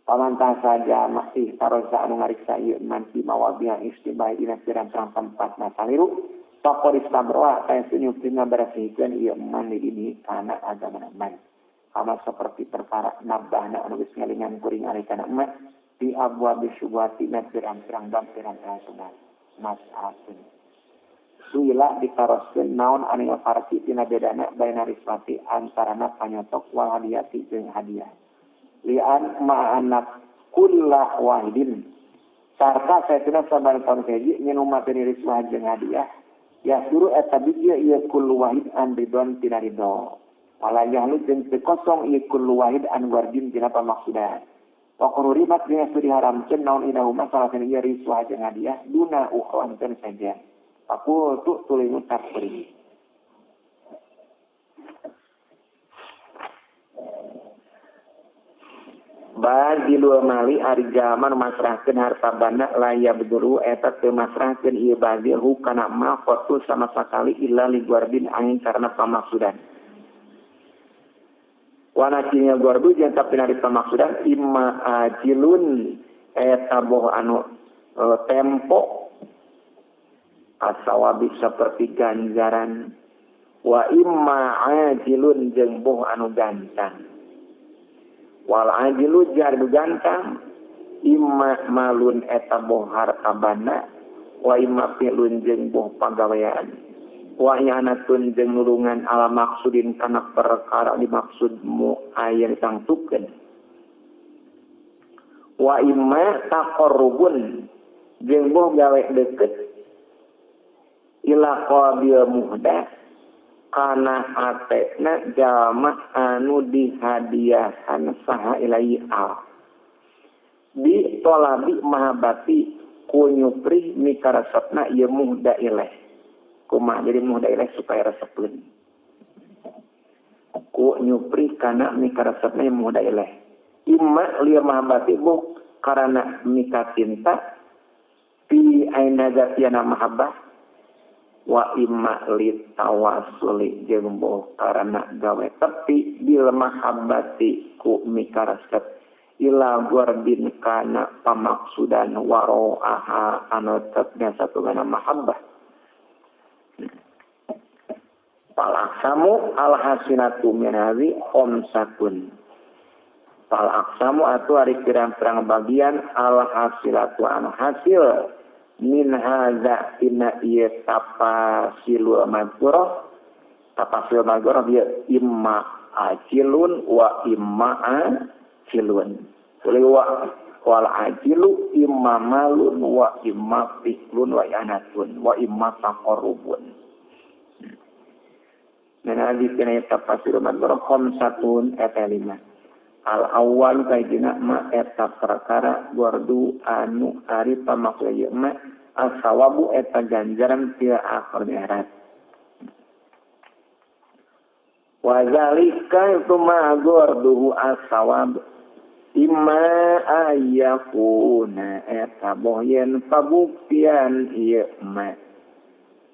Pamantah saja masih tarosa anu ngariksa ieu man fi mawadhi'a istibahi dina pirang-pirang tempat masaliru faqad istabra ta nyupri ngabersihkeun ieu man di dini kana agama man. Kama seperti perkara nabahna anu geus ngalingan kuring ari kana emak di abwabi syubhati na pirang-pirang bab pirang-pirang sunat mas'alatun. Suila ditaroskeun naon anu farqi tina bedana baina riswati antarana panyotok wal hadiyati jeung hadiah. Lian ma'ana kullah wahidin sarta saeuna saban tahun hiji nyinumakeun riswah jeung hadiah ya suruh eta bieu ieu kullu wahid an ridon tina ridho. Wala jahlu jeung teu kosong ieu kullu wahid an wardin tina pamaksudan. Wa qururimat jeung diharamkeun naon idahuma salah sahiji riswah jeung hadiah duna ukhra henteu saja. Aku tu tulis tafsir. Bazilul mali ari jalma nu masrahkeun harta banda la yabduru eta teu masrahkeun ieu bazil hukana ma qatu sama sakali illa li guardin angin karena pamaksudan. Wanakinya guardu jeung tapi ari pamaksudan imma ajilun eta boh anu tempo asawabi seperti ganjaran wa imma ajilun jeung boh anu gantang. Wal ajilu jar gantang imma malun eta boh harta banda wa imma fi'lun jeung boh pagawean wa i'anatun jeung nulungan ala maksudin kana perkara dimaksudmu aya ditangtukeun wa imma taqarrubun jeung boh gawe deket ila qabil muhda kana atena jalma anu dihadiahan saha ilahi al di tolabi mahabati ku nyupri mikaresepna ieu muhda ilaih kumaha jadi muhda ilaih supaya resepeun ku nyupri kana mikaresepna ieu muhda ilaih imma lieu mahabati bu karana mikacinta fi aina zatiana mahabbah wa imma li tawassuli jeung boh karana gawe tepi bil mahabbati ku mikaresep ila guardin kana pamaksudan waroaha anu tetna satungana mahabbah. Fal aqsamu al hasinatu min hadhi khamsatun. Fal aqsamu atuh ari pirang-pirang bagian al hasilatu anu hasil min hadza inna ieu tafasilul madhkurah tafasil madhkurah dia imma ajilun wa imma ajilun wa wal ajilu imma malun wa imma fi'lun wa i'anatun wa imma taqarrubun. Min hadzi inna tafasilul madhkurah khamsatun eta lima. Al awal kaidina ma eta perkara gordu anu ari pamaksud ieu ma asawabu eta ganjaran fil akhir akhirat. Wa zalika itu ma gorduhu asawab imma ayakuna eta boh yen pabuktian ieu ma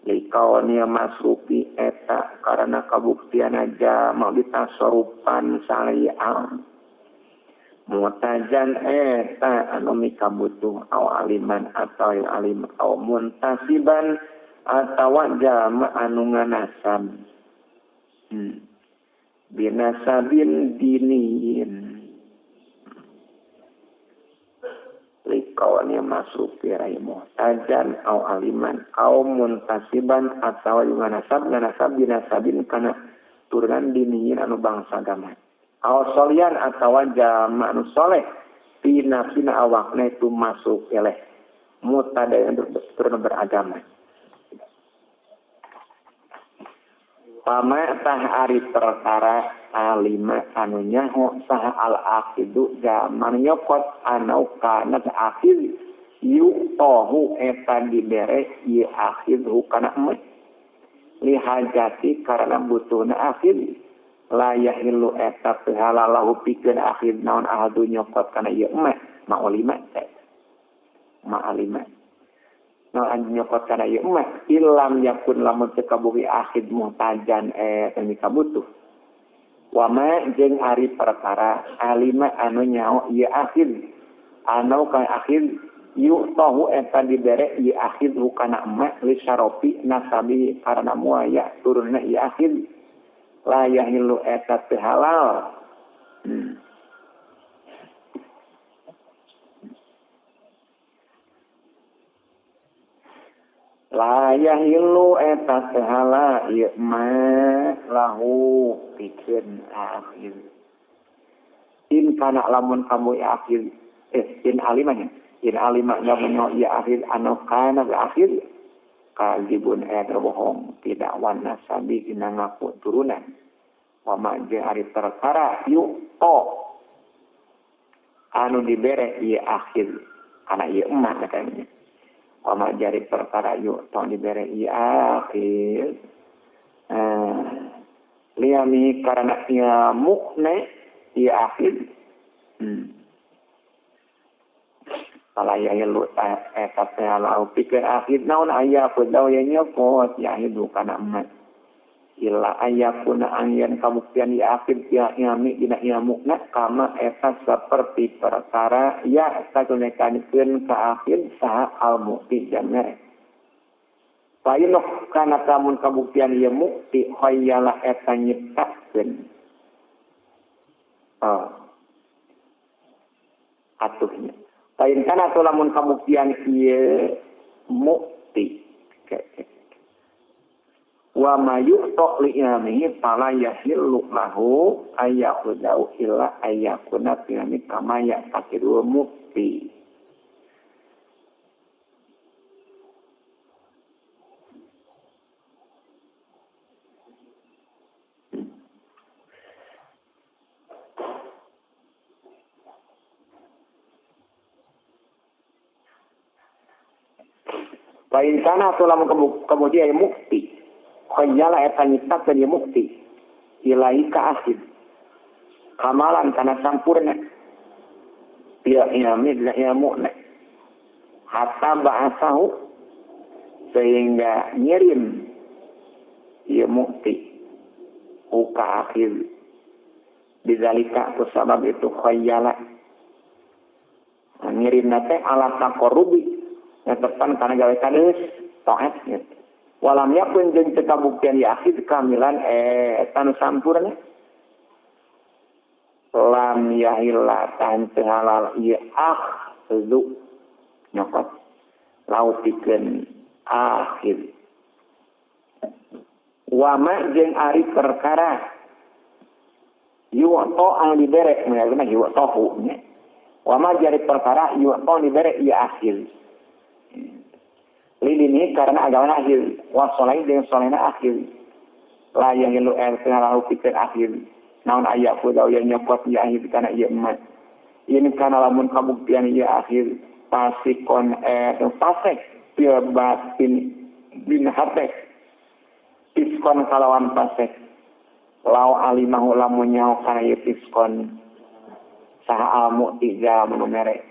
likaoni masuki eta karena kabuktian aja mau ditasorupan salian mutajan eta anu mikabutuh aw aliman atau alim aw muntasiban atawa jalma anu nganasab binasabin diniin likaoni masuki rai muhtajan aw aliman aw muntasiban atawa nganasab nganasab binasabin kana turunan diniin anu bangsa agama aw solian atawa jalma anu soleh pina-pina awakna itu masuk eleh mutadayan turun beragama. Pama tah ari perkara alima anu nyaho saha al aqidu jalma nyokot anu kana akhir yuqtahu eta dibere ieu akhir hukana emet li hajati karena butuhna akhir la yahilu eta teu halalahu pikeun akhir naon ahadu nyokot kana ieu emak ma'ulima ma'alima naon nyokot kana ieu emak ilam yakun lamun teu kabuhi akhir muhtajan eta mikabutuh wa ma jeung ari perkara alima anu nyao ieu akhir anu ka akhir yu'tahu eta dibere ieu akhir hukana emak li syarofi nasabi karena muaya turunna ieu akhir la yahilu eta teu halal. La yahilu eta teu halal ieu ma lahu pikeun akhir. In kana lamun kamu akhir in alimanya in alima lamun ieu akhir anu kana akhir kadzibun eta bohong tidak wan nasabi dina ngaku turunan wa ma jeung ari perkara yuqo anu dibere ieu akhir kana ieu emak katanya wa ma jari perkara yuqo dibere ieu akhir liami karena ieu mukne ieu akhir. Fala yahilu eta teh lau pikeun akhir naon aya kudaw ye nyokot yahidu kana emas illa ayakuna angyan kabuktian ya akhir ya ilmi dina ilmuna kama eta seperti perkara ya sakunekankeun ka akhir saha al mukti jamere. Fainok kana kamun kabuktian ieu mukti khayyala eta nyiptakeun atuhnya. Fain kana lamun kabuktian ieu mukti wa ma yu'ta li ilmihi fala yahillu lahu ayyakhudau illa ayyakuna fi kama ya'taqidu mukti. Lain kana atau lamun kemudian mukti khayyala eta nyiptakeun ieu mukti ilahi ka akhir kamalan kana sampurna ya ilmi la ilmuna hatta ba'asahu sehingga ngirim ieu mukti uka akhir bidzalika ku sabab itu khayyala ngirim teh ala taqarrubi ngetepan kana gawe kades taat gitu. Walam yakun jeung teu kabuktian ya akhir kamilan eta nu sampurna lam yahilla tan teu halal ieu akhzu nyokot lautikeun akhir wa ma jeung ari perkara yu'ta ang dibere meureunna yu'tahu nya wa ma jari perkara yu'ta dibere ieu akhir lilini karena agama akhir wasolai dengan solehna akhir la yang lu lalu pikir akhir naon aya ku daw yang nyokot ya akhir kana ieu emas ini kana lamun kabuktian ieu akhir pasikon pasek pil batin bin hate piskon kalawan pasek lau alimahu lamun nyaho kana ieu piskon saha al mu'ti jalma nu mere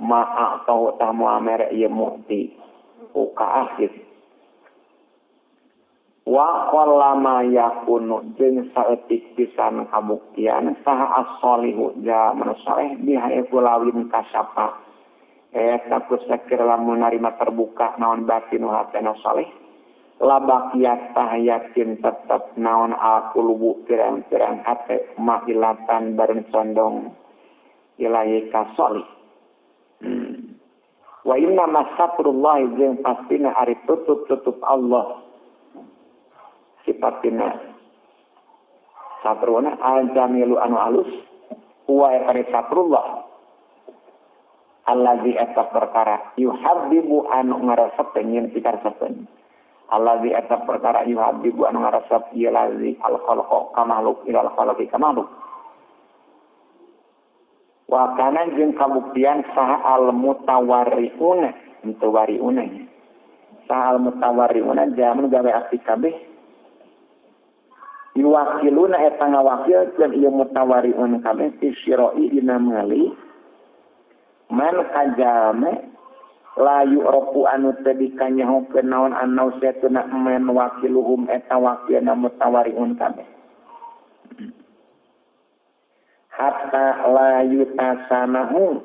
ma atau tamu mere ieu mu'ti uka akhir wa qallama yakunu jeung saeutik pisan kabuktian saha as-solihu jalma saleh biha lawin kasapa eta ku sakir lamun narima terbuka naon batin hatena saleh labaqiyat tahayatin tetep naon al-qulubu pirang-pirang hate mahilatan bareng condong ilahi ka saleh. Wa inna masatrullah jeung pastina ari tutup-tutup Allah sifatina satruna al-jamilu anu alus huwa eta satrullah allazi eta perkara yuhabbibu anu ngaresepeun nyeun pikaresepeun allazi eta perkara yuhabbibu anu ngaresep ieu lazi al-khalqa ka makhluk ilal khalqi ka makhluk. Wa kana jeung kabuktian saha al mutawarriuna mutawariuna saha al mutawarriuna jamun gawe abdi kabeh yuwakiluna eta ngawakilkeun ieu mutawariun kabeh fi syira'i dina meuli man kajame la yu'rafu anu teu dikanyahokeun naon annau satuna man wakiluhum eta wakilna mutawariun kabeh hatta la yutasamahu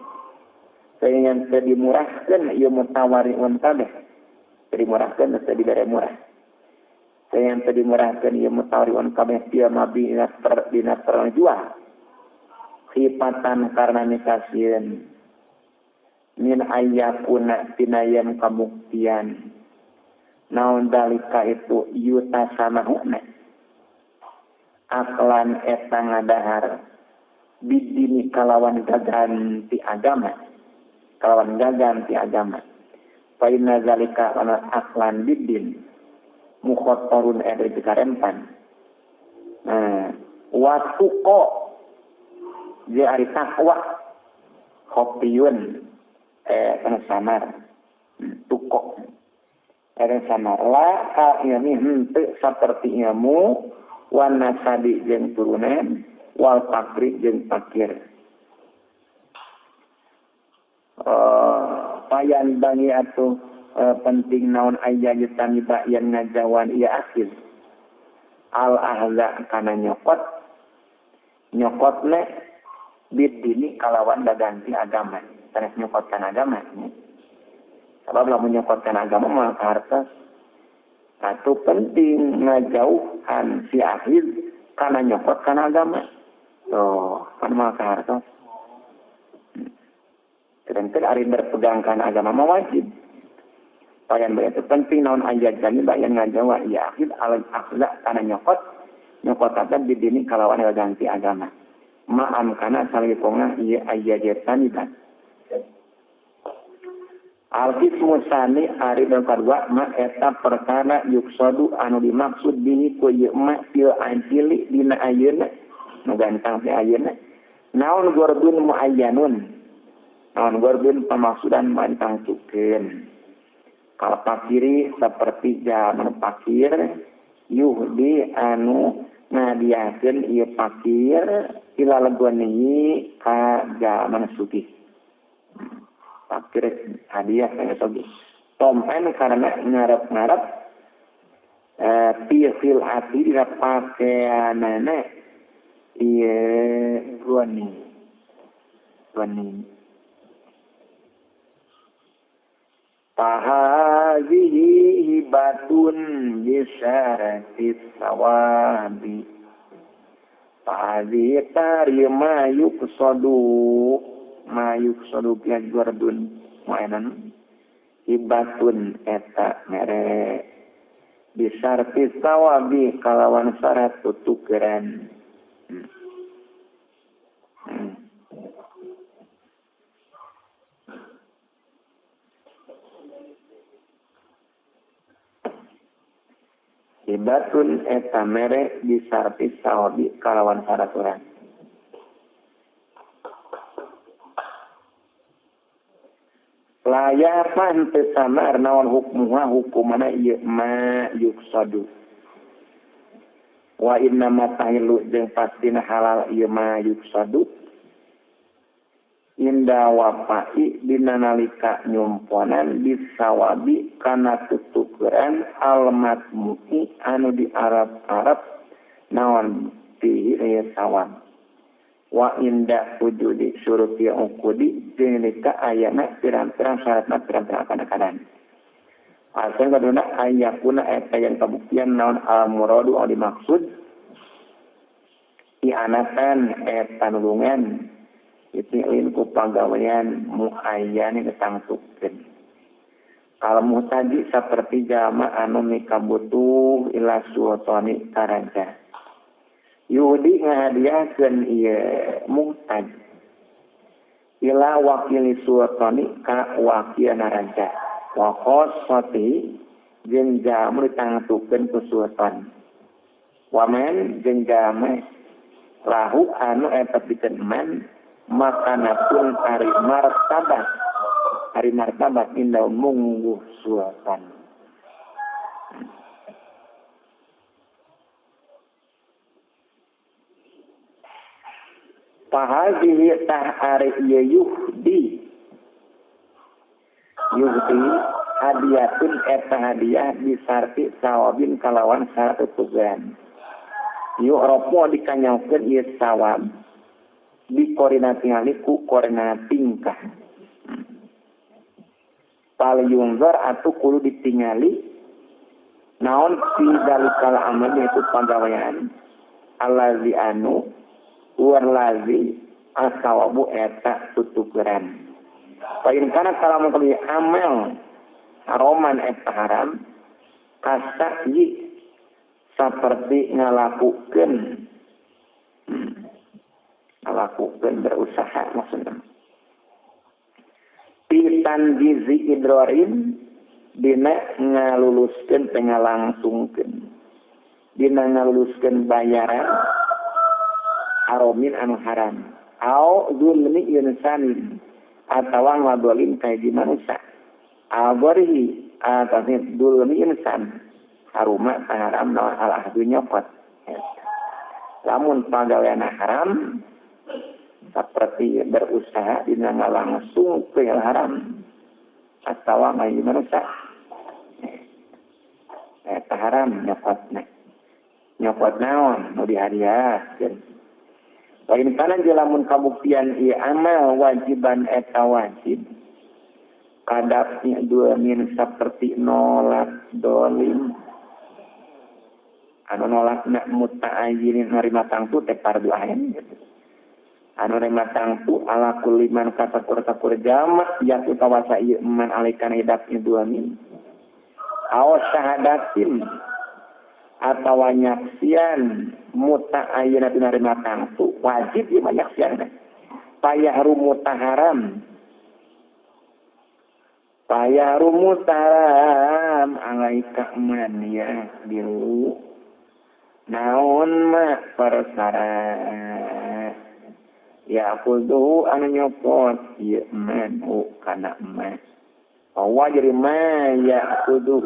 sehingga teu dimurahkeun ieu mutawariun kabeh teu dimurahkeun teu dibere murah sehingga teu dimurahkeun ieu mutawariun kabeh ieu mabi dina perjual khifatan karena nikasieun min ayyakuna tina yen kabuktian naon dalika itu yutasamahuna aklan eta ngadahar bidini kalawan gaganti agama kalawan gaganti agama fa inna zalika kana aklan bidin mukhattarun eta dikarempan. Nah wa tuqa je ari takwa khopiyun kana samar tuqa eta samar la ka ilmi henteu saperti ilmu wan nasabi jeung turunan wal fakri jeung fakir. Payan bangi atuh penting naon aya ditaniba yen ngajawan ieu akhir. Al ahza kana nyokot nyokotna bidini kalawan daganti agama. Sanes nyokotkan agama. Sebab lamun nyokotkan agama mah harta. Atuh penting ngajauhan si akhir kana nyokot kana agama. Tuh, kan mah harta. Sedangkan ari berpegang kana agama mah wajib. Bayan itu penting naon ayat jani bayan ngajawa ya akhir al akhlak kana nyokot nyokotakan bidini kalawan ganti agama. Ma'am kana salikonga ieu aya jetani ban. Al-qismu sani ari nu kadua ma eta perkara yuksadu anu dimaksud bihi ku ieu ma fil ajili dina ayeuna nu gantang teh ayeuna naon gordun muayyanun naon gordun pamaksudan mantang tukeun. Kalau pakiri seperti zaman pakir yuhdi anu ngadiakeun ieu pakir ila legoni ka zaman sugih. Pakir hadiah ka sugih. Tompen karena ngarep-ngarep fil ati dina pakeanana ieu goni. Goni. Fahazihi hibatun bisyaratis sawabi. Fahazihi tarima yuqsadu ma yuqsadu bi gordun mainan hibatun eta mere bisyaratis sawabi kalawan syarat tutukeran. Hibatun eta mere bisarti sawabi kalawan syarat urang. Layapan teu samar naon hukmuha hukumana ieu ma yuksadu. Wa inna ma tahilu jeung pastina halal ieu ma yuksadu. Inda wapai dina nalika nyumponan bisawabi kana tutukeran almatmu'i anu di Arab-Arab naon fihi ieu sawab. Wa inda wujudi syuruti uqudi jeung nalika ayana pirang-pirang syaratna pirang-pirang kadang-kadang. Asal kaduna ayakuna eta yang kabuktian naon al muradu anu dimaksud i'anatan eta nulungan itilin ku pagawean muayyani ketangtukeun. Kalau muhtaji seperti jama anu mikabutuh ila sultani karaja. Yudi ngahadiahkeun ieu muhtaj ila wakili sultani ka wakil raja. Wa khassati jeung jama ditangtukeun ku sultan. Wamen jeung jama lahu anu eta pikeun man makanatun ari martabat indah mungguh sultan. Fahazihi tah ari ieu yuhdi hadiatun eta hadiah bisarti sawabin kalawan syarat tutugan. Yu'rafu dikanyaukeun ieu sawab dikoordinasi ku koordinat tingkah. Pal yunzor atau kudu ditingali naon fi dalikal amal yaitu pagawean allazi anu warlazi asawabu eta tutukeran. Pain kana kalamun kali amal haroman eta haram kasa'yi seperti ngalakukeun berusaha maksudnya. Pitan gizi idrorin dina ngaluluskeun pengalangsungkeun. Dina ngaluluskeun bayaran haromin anu haram. Au zulmi insanin atawa ngadolim ka hiji manusia. Agorihi atawa zulmi insan haruma haram naon al ahdu nyokot. Lamun pagawean haram seperti berusaha dina ngalangsung ke haram atawa ngaji manusia eta haram nyokotna nyokot naon nu dihadiahkeun. Wa in kana lamun kabuktian ieu amal wajiban eta wajib kadapnya dua min seperti nolak dolim anu nolakna muta'ayyinin narima tangtu teh fardu ain gitu. Anu narima tangtu ala kulli man kasakur-sakur jamak yatu tawasa ieu man alaikan hidapnya dua min aw syahadatin atawa nyaksian muta'ayyinatin narima tangtu wajib ieu mah nyaksian payahrumu taharam payahrumu taharam alaika man ya biru naon ma perkara ya kudu anu nyopot ieu man kana ma wa jadi ma ya kudu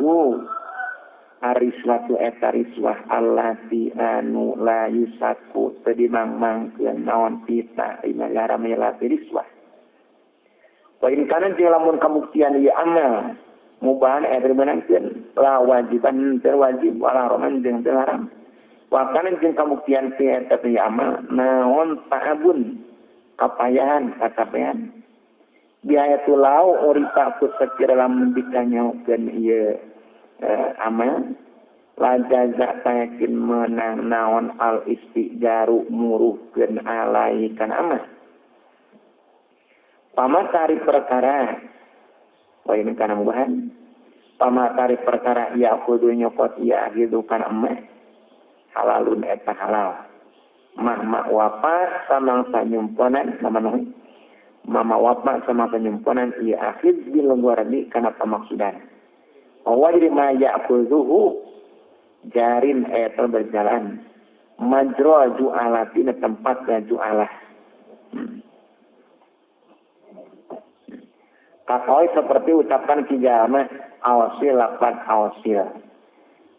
ariswatu eta riswah allati anu la yusaku teu dimangmangkeun naon pita imagara melati riswah. Wa in kana jeung lamun kabuktian ieu amal mubahan eta dibenangkeun la wajiban teu wajib wala haram jeung teu haram. Wa kana jeung kabuktian ieu eta ieu amal naon ta'abun kapayahan katapean biaya tulau uripa ku sakira lamun dikanyaokeun ieu amal la jaza tayakin menang naon al istijaru muruhkeun alai kana amal pamatari perkara wa ini kana mubahan pamatari perkara ya kudu nyokot ya gitu kana amal halalun eta halal mahma wafa samangsa nyumponan mamanuhi mama wafa samangsa nyumponan ya akhid bil gharadi kana pamaksudan wajri ma ya'khudhuhu jarin eta berjalan majra ju'alatin tempat ju'alah. Kakoi seperti ucapan kijamah awasil lapan awasil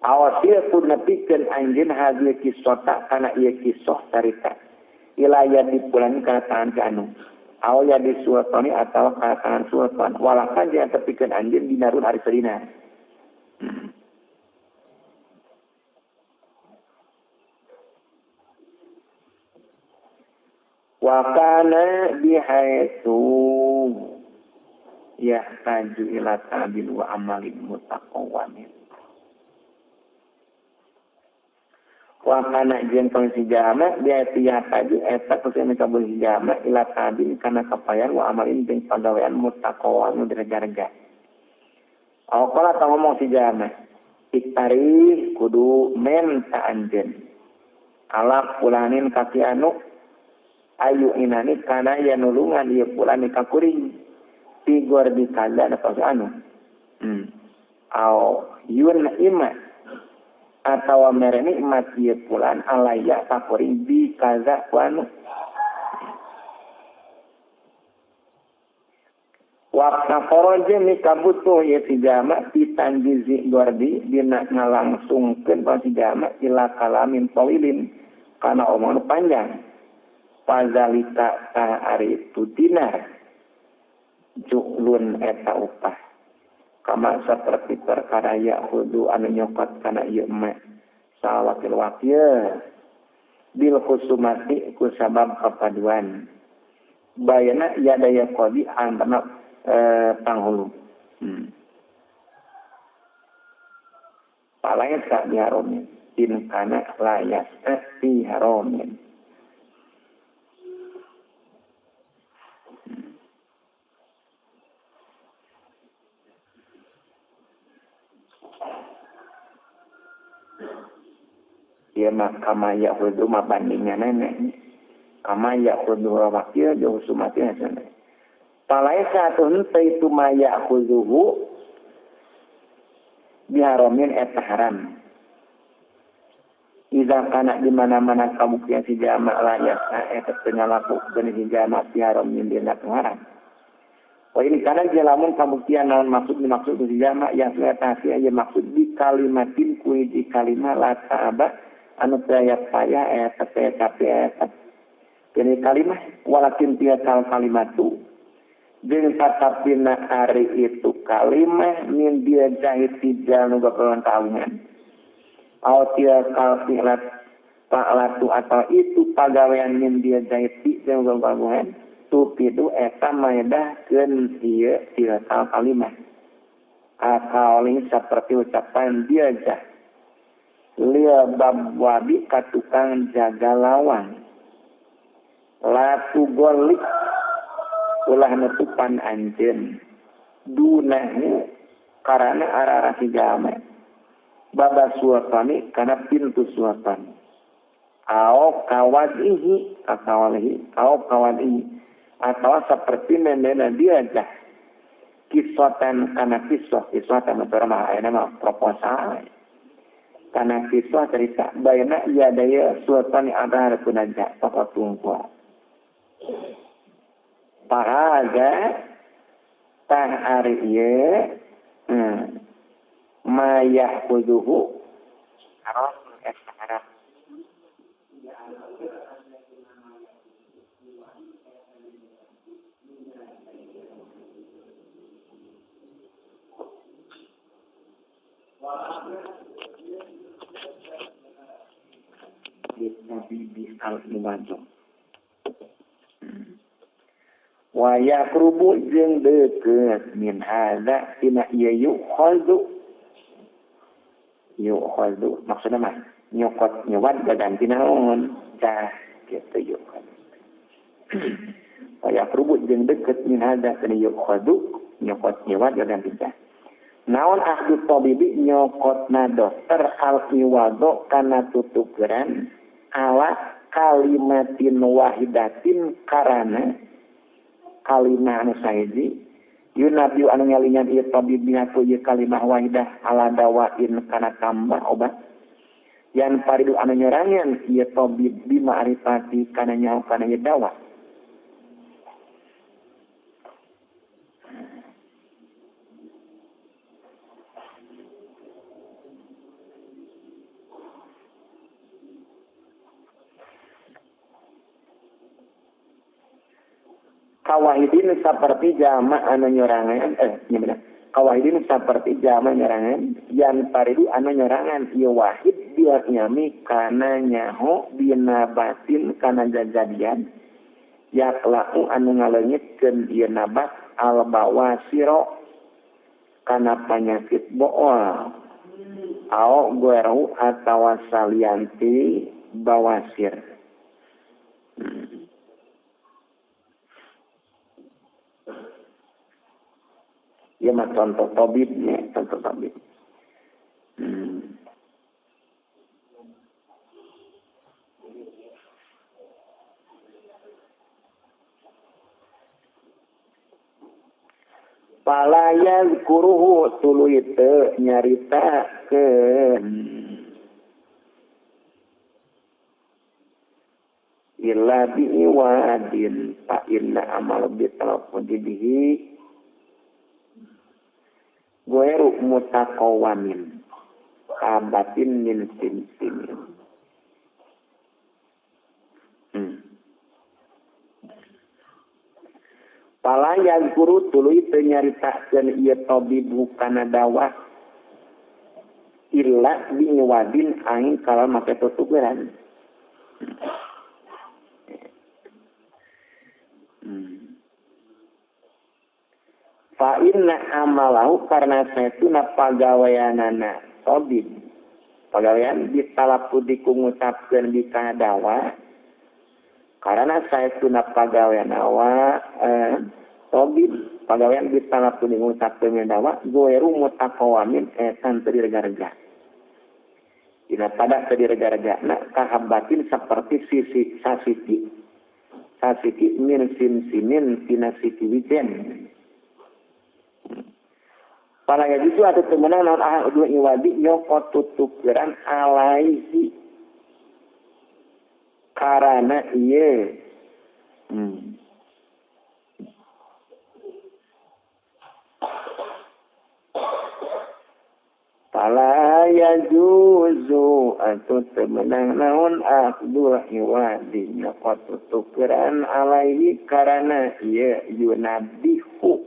awasil pun nepikeun anjeun hadil kisota kana ieu kisah carita ilaya dipulan kana tangan ka anu aw ya di sultani atawa kana tangan sultan walakan jeung tepikeun anjeun dinarun ari sadina. Wa kana bihaitsu yahtaju ila ta'bil wa amalin mutaqawwamin. Wa kana jeung kondisi jama bihaitsu yahtaju eta kusi kabul jama ila ta'bil kana kapayan wa amalin jeung pagawean mutaqawwamin direga-rega. Awqala ta ngomong si jama iktari kudu menta anjeun ala pulanin kaki anu ayu inani kana ya nulungan ieu pulani ka kuring tigor di kada pas anu au yun ima atawa mere nikmat ieu pulan alaya ka kuring bi kaza ku anu waktu foroje mikabutuh ya si jama pitanjizi gordi dina ngalangsungkeun ka si jama ila kalamin tawilin kana omongan panjang fazalika ta ari itu dinar ju'lun eta upah kama seperti perkara yahudu anu nyokot kana ieu emak sawakil wakil bil khusumati ku sabab kapaduan bayana yadaya qadi antara panghulu. Palaisa biharomin in kana la yas'a fi haromin. Dia mah kama yahudu mah bandingnya nenek. Kama yahudu wakil jauh sumati nenek. Palaisa atuh henteu itu ma ya'khuzuhu biharomin eta haram. Iza kana di mana-mana kabuktian si jama layak eta teu ngalakukeun si jama biharomin dina haram. Wa in kana jalamun kabuktian naon maksud dimaksud si jama yang eta aya maksud di kalimatin ku hiji kalimah la ta'aba anu teu aya payah eta teu capek eta. Kini kalimah walakin tiga kal kalimatu Jeung tatapina ari itu kalimah min dia jahit tijal nu gapelan kaawingan. Au tilkal fi'lat fa'latu atau itu pagawean min dia jahit tijal nu gapelan tupidu eta maedahkeun ieu tilkal kalimah. Akaoli seperti ucapan dia jah. Lia babwabi ka tukang jaga lawang. Latu golik ulah nutupan anjeun dunahu karana arah-arah si jalma baba suatani kana pintu suatani ao kawadihi akawalihi ao kawadihi atau seperti nendena dia jah kisotan kana kisah kisotan mah ayeuna mah proposal kana kisah cerita bayana ya daya suatani ada hareupeun aja pokok tungkul. Pahaga tah ari ieu mayah kuduhu haram eta haram Nabi al-Mubarak wa yaqrubu jeung deukeut min hadza tina ieu yukhadhu yukhadhu maksudna mah nyokot nyewad gaganti naon tah kitu yukhadhu wa yaqrubu jeung deukeut min hadza tina yukhadhu nyokot nyewad gaganti tah naon ahdu tabibi nyokotna dokter al iwado kana tutukeran ala kalimatin wahidatin karana kalimah anu sahiji yunabiu anu ngelingan ieu tabib ku ieu kalimah wahidah ala dawain kana tambah obat yan paridu anu nyorangan ieu tabib bima'rifati kana nyaho kana ieu dawa kawahidin seperti jama anu nyorangan kawahidin seperti jama nyorangan yan paridu anu nyorangan ieu wahid dia nyami kana nyaho dina batin kana jajadian yaklau anu ngaleungitkeun ieu nabat al bawasiro kana panyakit bool ao gueru atawa salianti bawasir. Ya mah contoh tabibnya, contoh tabib. Fala yazkuruhu tuluy teu nyaritakeun illa bi'iwadin fa inna amal bi talaffudi bihi goeru mutaqawamin kabatin min simsimin. Pala yazkuru tuluy teu nyaritakeun ieu tabibu kana dawah illa biwadin angin kalau make tutukeran. Fa inna amalahu karena saestuna pagaweanana tabib pagawean ditalapu dikungucapkeun dika dawa karena saestuna pagawean awa tabib pagawean ditalapu dikungucapkeun dawa goeru mutaqawamin eta teu direga-rega dina pada teu direga-rega kahabatin seperti sisi sasiki sasiki min simsimin tina siki wijen. Para yajuzu atau temenang naon ahad dua iwadi nyokot tutukeran alaihi karena ieu Fala Fala yajuzu atau temenang naon akhdul iwadi nyokot tukeran alaihi karena ieu yunabihu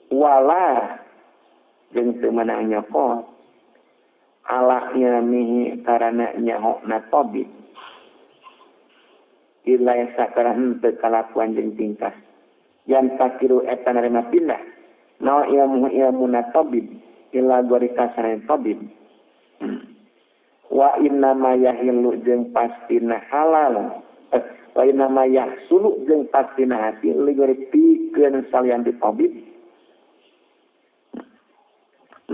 wala jeung teu meunang nyokot ala ilmihi karena nyahokna tabib illa sakara henteu kalakuan jeung tingkah yang takiru eta narima pindah naon ilmu ilmuna tabib illa gorika sareng tabib. Wa inna ma yahillu jeung pastina halal wa inna ma yahsulu jeung pastina hasil ligori pikeun salian di tabib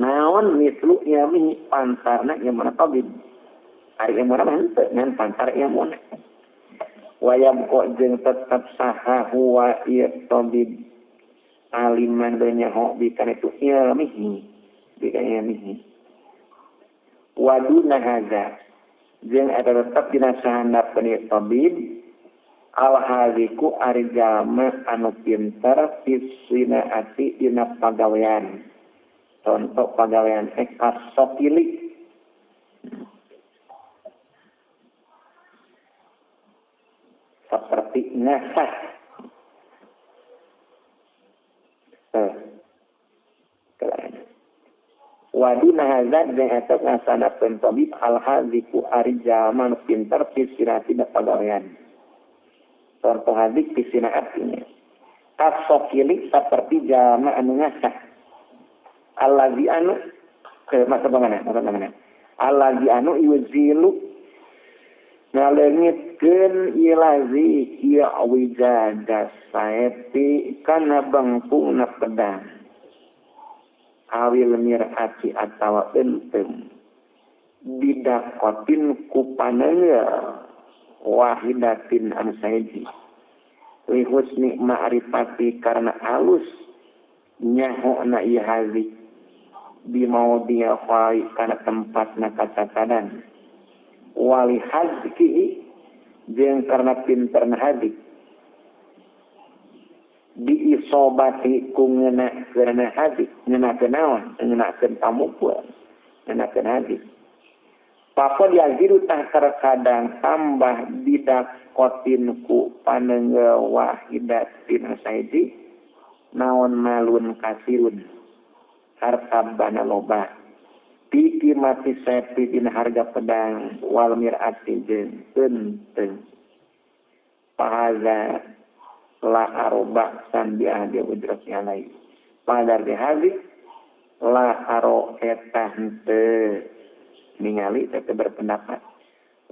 naon mislu ilmihi pantarna ilmuna tabib ari ilmuna mah henteu ngan pantar ilmuna wayam kok jeung tetep saha huwa ieu tabib aliman nyaho bikan itu ilmihi bikan ilmihi waduna hadza jeung eta tetep dina sahandapeun ieu tabib al haliku ari jalma anu pinter fisinaati dina pagawean contoh pagawean kasokili seperti ngasah. Waduna hazad jeung eta ngasanapeun tabib al haziku ari jalma nu pinter fisinaati dina pagawean contoh hazik fisinaatinya kasokili seperti jalma anu ngasah allazi anu ke masa mana allazi anu yuzilu ngaleungitkeun ilazi ieu wijada saepi kana bangkungna pedang awil mirati atawa eunteng bidakotin ku panenggel wahidatin anu sahiji li husni ma'rifati karena alus nyahona ieu hazi bimaudhi'a khali kana tempatna kacatadan wali hazkihi jeung karena pinterna hazi diisobati ku ngeuna hazi ngeunakeun naon ngeunakeun pamukul ngeunakeun hazi papon yaziru tah terkadang tambah bidakotin ku panenggel wahidatin sahiji naon malun kasirun harta bana loba piki mati sepi dina harga pedang wal mirati jeung eunteng pahaza la aroba san bi ahdi ujrati alai padar di hadis la aro eta henteu ningali teh berpendapat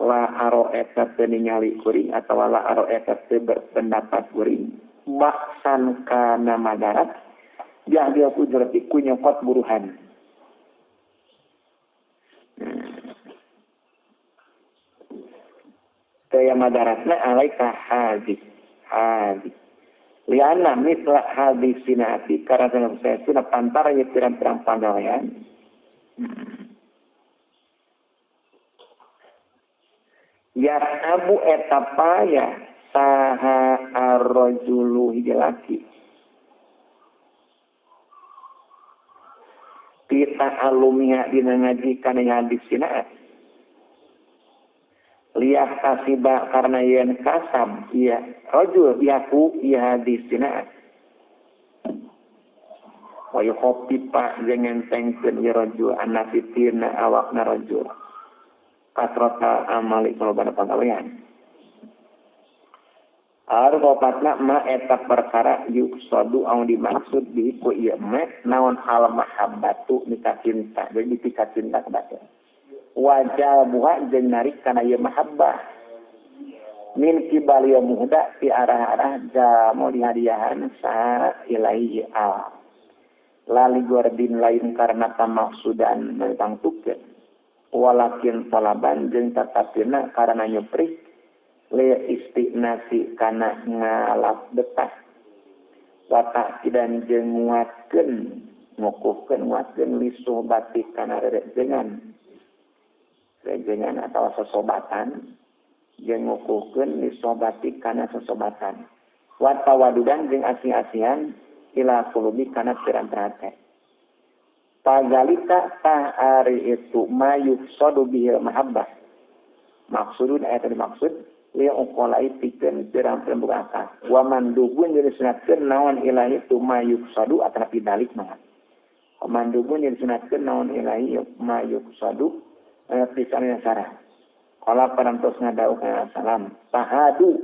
la aro eta teu ningali kuring atawa la aro eta teu berpendapat kuring baksan kana madarat jahil ujrati ku nyokot buruhan. Teu madaratna alaika hadis hadis liana misla hadis sinati karena saya sudah pantara ya pirang-pirang pagawean. Ya abu eta paya saha arrajulu hiji laki kita alumia dina ngaji kana hadis sinaat lihat kasiba karena yen kasab iya rajul yaku iya hadis sinaat wa yukhaffifa jeung ngentengkeun ieu rajul anasitina awakna rajul kasrata amali kalobana pagawean. Argopatna ma eta perkara yuksadu anu dimaksud bi ku ieu ma naon al mahabbatu mika cinta jadi dipika cinta ka batur wajal buha jeung narik kana ieu mahabbah min kibali muhda ti arah-arah jamu dihadiahan sa ilaihi al lali gordin lain karena pamaksudan tangtukeun walakin talaban jeung tatapina karena nyuprik le istinasi kana ngalap betah watak dan jeung nguatkeun ngukuhkeun nguatkeun li suhbati kana rerejengan rejengan atawa sosobatan jeung ngukuhkeun li suhbati kana sosobatan wa tawadudan jeung asing-asingan ila qulubi kana pirang-pirang hate. Pazalika tah ari itu mayuqsadu bihil mahabbah. Maksudun ayat dimaksud li uqalai pikeun pirang-pirang buka akal. Wa mandubun jadi sunatkeun naon ilahi itu mayuqsadu atanapi dalik mah. Wa mandubun jadi sunatkeun naon ilahi mayuqsadu pisan sarah. Qala parantos ngadau kana salam tahadu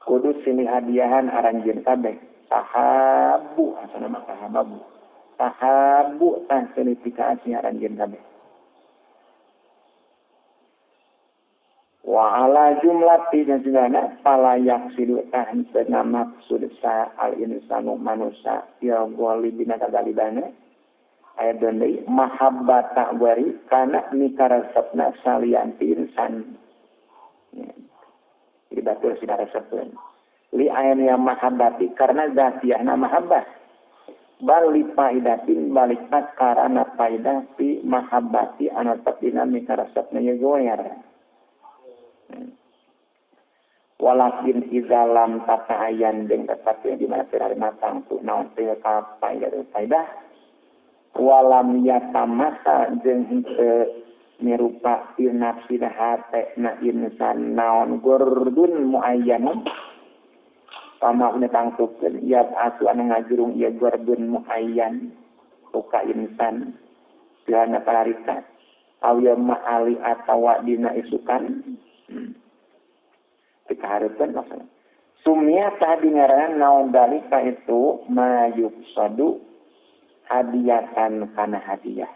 kudu silih hadiahan aranjeun kabeh. Tahabu asana mah tahabu. Tahabu tah silih pikaasih aranjeun kabeh. Wa ala jumlati dan jumlahna fala yaqsidu tah henteu maksud sa al insanu manusa ya ghalibina kagalibana aya deui mahabbata wari kana mikaresepna salianti insan. Jadi batur sida resepeun li ayana mahabbati karena zatiahna mahabbah bal li faidatin balik karena faidah fi mahabbati anu tetepna mikaresepna ye goer. Walakin iza lam tata'ayyan jeung tetapi di mana pirari matang tu naon teh ka faidah walam yatamasa jeung henteu mirupa fi nafsi hate na insan naon gurdun muayyanun pamauna tangtukeun ya asu anu ngajurung ieu gurdun muayyan ka insan dina pararita aw ya ma'ali atawa dina isukan. Kita harapkan maksudnya sumia tadi ngaran naon dalika itu mayuqsadu hadiatan kana hadiah.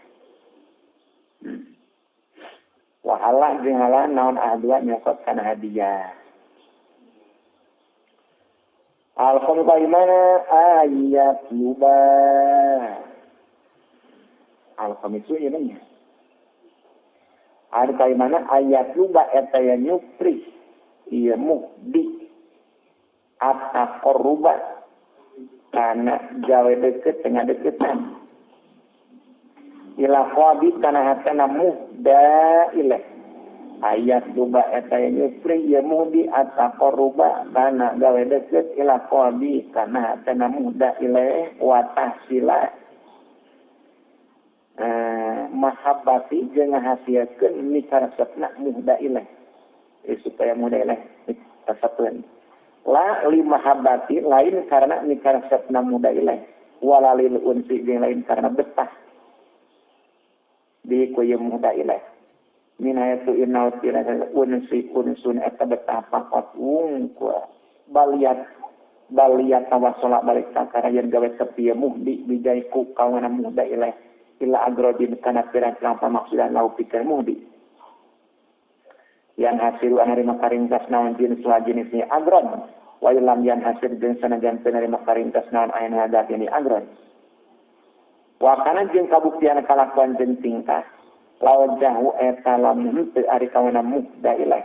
Wahala jeung hala naon ahdua nyokot kana hadiah. Al-khum kalimana ayat luba. Al-khum itu ieu nya. Al kalimana ayat luba eta ya nyupri ieu muhdi at-taqarruba kana gawe deket tengah deketan ila qadi kana hatana muhda ilaih ayat luba eta nyupri ieu muhdi at-taqarruba kana gawe deket ila qadi kana hatana muhda ilaih wa tahsila mahabbati jeung ngahasilkeun mikaresepna muhda ilaih supaya muhda ilaih resepeun la li mahabbati lain karena mikaresepna muhda ilaih wala lil unsi jeung lain karena betah di ku ieu muhda ilaih minayatu innal tira unsi unsun eta betah pakot wungkul baliat baliat tawasola balik kakara yen gawe tepi muhdi bijaiku kawana muhda ilaih ila agrodin kana pirang-pirang pamaksudan lau pikir muhdi yang hasil anarima karingkas naon jenis wa jenisnya agron wa lam yan hasil jeung sanajan penerima karingkas naon ayana hadat ini agron wa kana jeung kabuktian kalakuan jeung tingkah lawan jahu eta lamun teu ari kawana muhda ilaih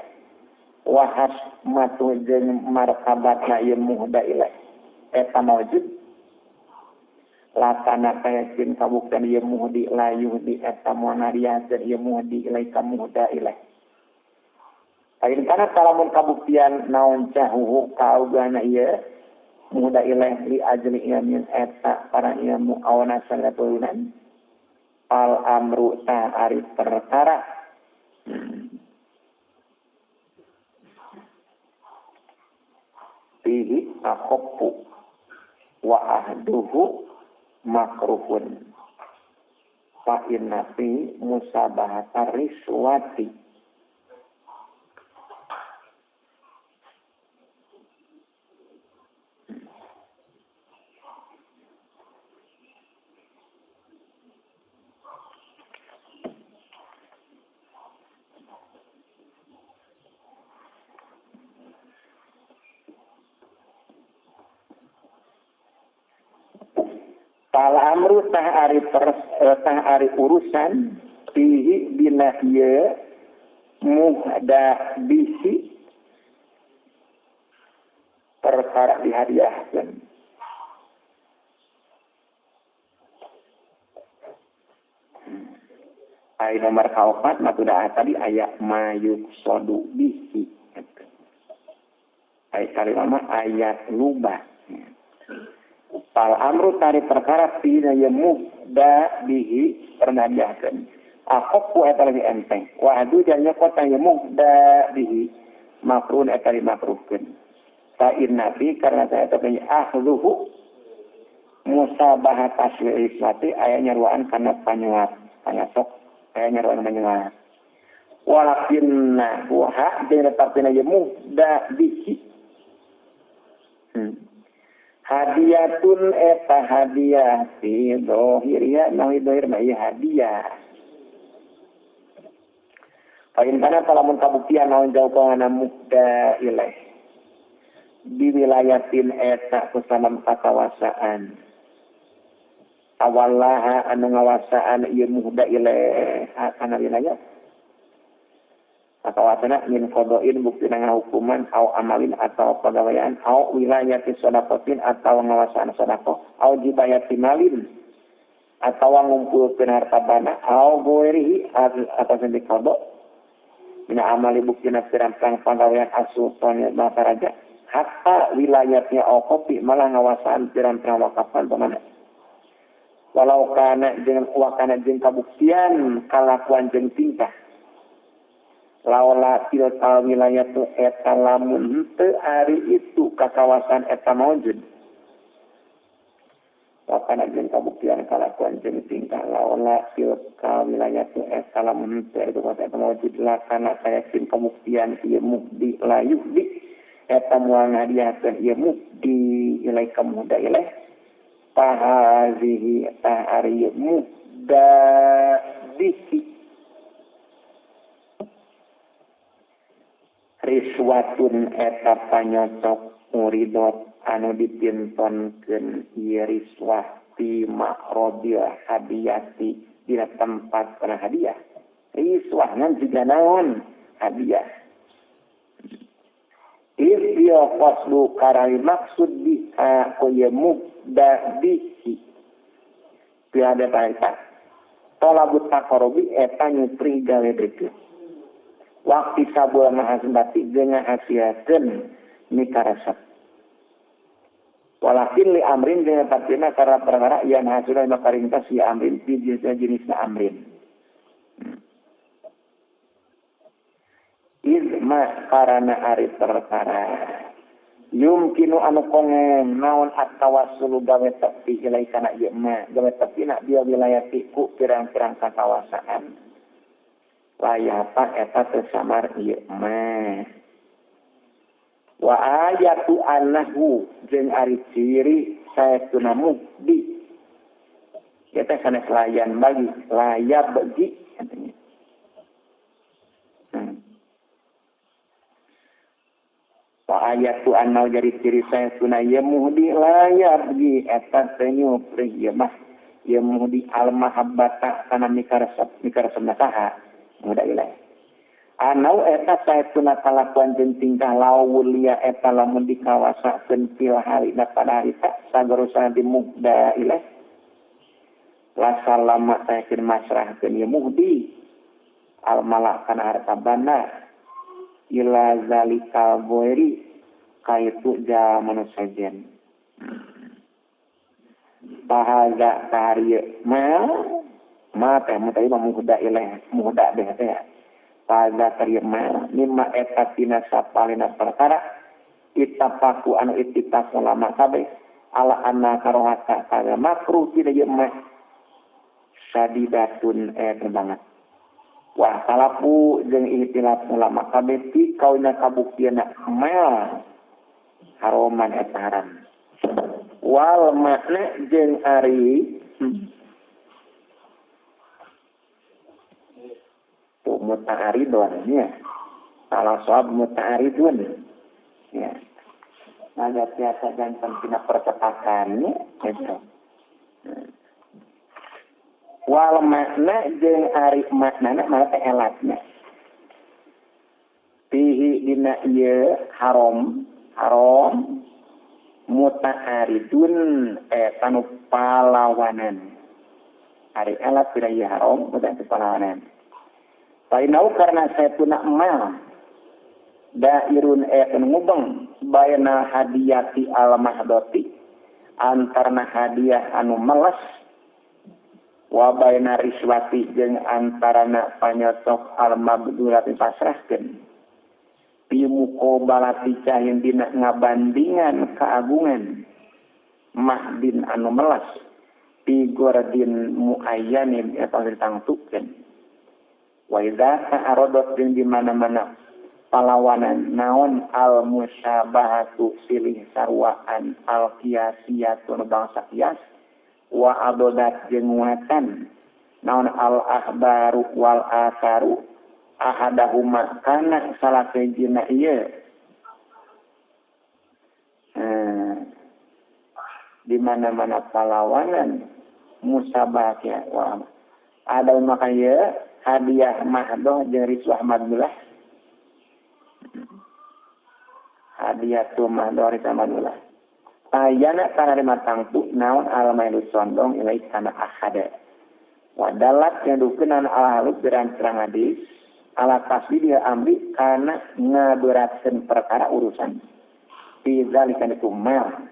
wa hasmatu jeung martabatna ieu muhda ilaih eta maujud latana kayakin kabuktian ieu muhdi layuh di eta moal ieu muhdi ilaika muhda ilaih. Lain kana talamun kabuktian naon cahuhu kaugana ieu muhda ilaih li ajli ilmin eta para ilmu awana sanaturunan al amru ta ari perkara fihi akhaffu wa ahduhu makruhun fa inna fi musabahata riswati. Fal amru tah ari tah ari urusan fihi dina ieu muhda bisi perkara dihadiahkeun. Ai nomor kaopat mah udah tadi aya mayuqsadu bihi. Ai kalimah mah ayat lubah. Fal amru tari perkara fina ya muhda muhda bihi pernah hadiahkeun akhaffu eta leuwih enteng wa hadu jeung nyokot ieu muhda bihi makruhun eta dimakruhkeun fa inna fi karena saya eta akhzuhu musabahat asli iswati aya nyaruaan kana panyuat panyasok aya nyaruaan panyuat walakinna wa jeung tetapina ieu muhda bihi hadiatun eta hadiah fi dohiriya nawi dohir mah ieu hadiah fa in kana lamun kabuktian naon jauh kana muhda ilaih di wilayatin eta kusalam kakawasaan awallaha anu ngawasaan ieu muhda ilaih kana wilayah kakawasana min qada'in buktina ngahukuman au amalin atau pagawean au wilayati shadaqatin atau ngawasaan sedekah au jibayati malin atau ngumpulkeun harta bana au ghairihi atau sing qada mina amali buktina pirang-pirang pagawean as-sultan bangsa raja hatta wilayatnya au kopi malah ngawasaan pirang-pirang wakafan pamana walau kana jeung wakana jeung kabuktian kalakuan jeung tingkah laula tilkal wilayatu eta lamun henteu ari itu ka kawasan eta maujud wakana jeung kabuktian kalakuan jeung tingkah laula tilkal wilayatu eta lamun henteu ari itu kawasan eta maujud lakana sayakin kabuktian ieu muhdi layuhdi eta moal ngahadiahkeun ieu muhdi ilaika muhda ilaih pahazihi tah ari muhda bihi riswatun eta panyocok muridot anu dipintonkeun ieu riswah fi ma'radil hadiyati dina tempat kana hadiah riswah ngan jiga naon hadiah ieu qasdu karari maksud biha ku ieu muhda bihi piada eta talabut taqarrubi eta nyupri gawe deukeut waktu sabul mahasbati jeung ngahasiakeun mikaresep walakin li amrin jeung tapina karena perkara yan hasuna makaringkas si amrin bi jenisna amrin izma karana ari perkara yumkinu anu kongen naon at-tawassulu gawe tepi ilai kana ieu ma gawe tepi na dia wilayati ku pirang-pirang kakawasaan layapa eta teu samar ieu mah wa ayatu annahu jeung ari ciri saestuna muhdi eta sanes layan bagi layab bagi katanya wa ayatu annahu jadi ciri saestuna ieu muhdi layab bagi eta teu nyupri ieu mah ieu muhdi al mahabbata kana mikaresep mikaresepna saha muda ilaih anau eta saestuna kalakuan jeung tingkah lawulia eta lamun dikawasakeun fil harina pada harita sagarosana di muhda ilaih la salama sayakin masrahkeun ieu muhdi al malak kana harta banda ila zalikal boiri kaitu jalma nu sejen bahaza taharieu ma teh mun tadi mah muhda ilaih muhda deh teh pada terima mimma eta tina sapalina perkara ittafaku anu ittifaq ulama kabeh ala anna karohata kana makruh tina ieu mah sadidatun eta banget wa salafu jeung ihtilaf ulama kabeh ti kauna kabuktiana mal haroman eta haram wal makna jeung ari muta'aridun ya. Salah soab muta'aridun ya. Ada biasa jantan tina percetakannya gitu. Wal makna jeung ari maknana mah teh elatna. Fihi dina ieu haram haram muta'aridun eta nu palawanan. Ari elat dina ieu haram udah palawanan. Fainau karena saya tuna mal dairun ngubeng bayna hadiyati al mahdoti antarna hadiah anu meles Wa baina riswati jeung antarana panyotok al mabdulati pasrahkeun. Bi muqabalati cahin dina ngabandingan keagungan mahdin anu melas bi gordin muayyanin eta ditangtukeun. Wa idza ta'aradat jeung di mana-mana palawanan naon al musyabahatu silih sarwaan al qiyasiyatu bangsa qiyas wa adodat jeung nguatan naon al ahbaru wal asaru ahadahuma kana salah sejina ieu di mana-mana palawanan musabah ya wa ada maka ieu hadiah mahdoh jeung riswah madullah hadiah tu mahdoh riswah madullah ayana tanarima tangtu naon almailu sondong ilai kana ahada wadalat yang dukeun al halus terang hadis ala tasdid amri kana ngaberatkeun perkara urusan fi zalika itu mal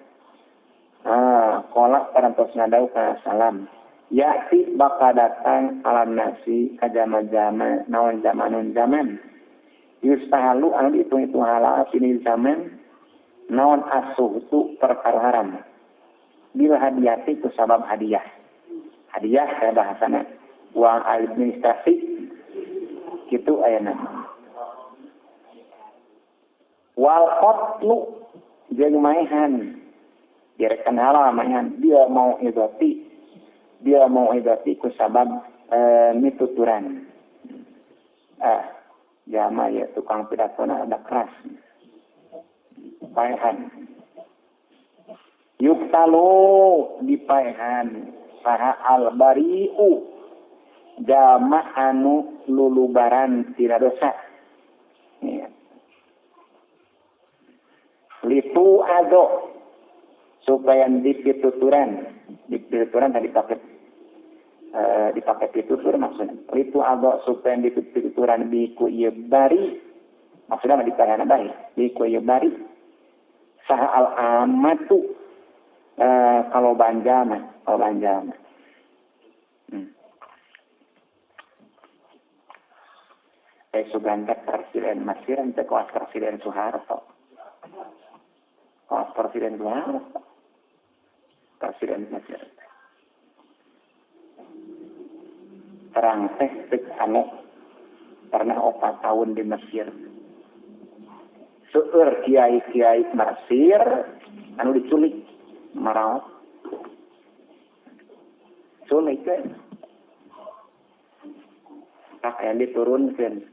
qala parantos ngadau ka salam ya'ti bakal datang alam nasi ka jama-jama naon zamanun zaman yustahalu anu dihitung-hitung halal sini zaman naon asuhtu perkara haram bil hadiyati ku sabab hadiah hadiah saya bahasana uang administrasi kitu ayana wal qatlu jeung maehan direkan halal maehan dia mau idati ku sabab mituturan jama ya tukang pidatona ada keras paehan yuktalu dipaehan saha al bariu jama anu lulubaran tina dosa ya. Litu ado supaya dipituturan tadi pakai dipakai pitutur maksudnya litu ado supaya dipituturan biku ieu bari maksudnya mah dipaehan bari biku ieu bari saha al amatu kalau banjama Suganda Presiden Mesir teh kawas Presiden Soeharto. Kawas Presiden Soeharto. Presiden Mesir. Terang teh teu anu pernah 4 tahun di Mesir. Seueur kiai-kiai Mesir anu diculik maraot. Culik teh. Tak aya diturunkeun.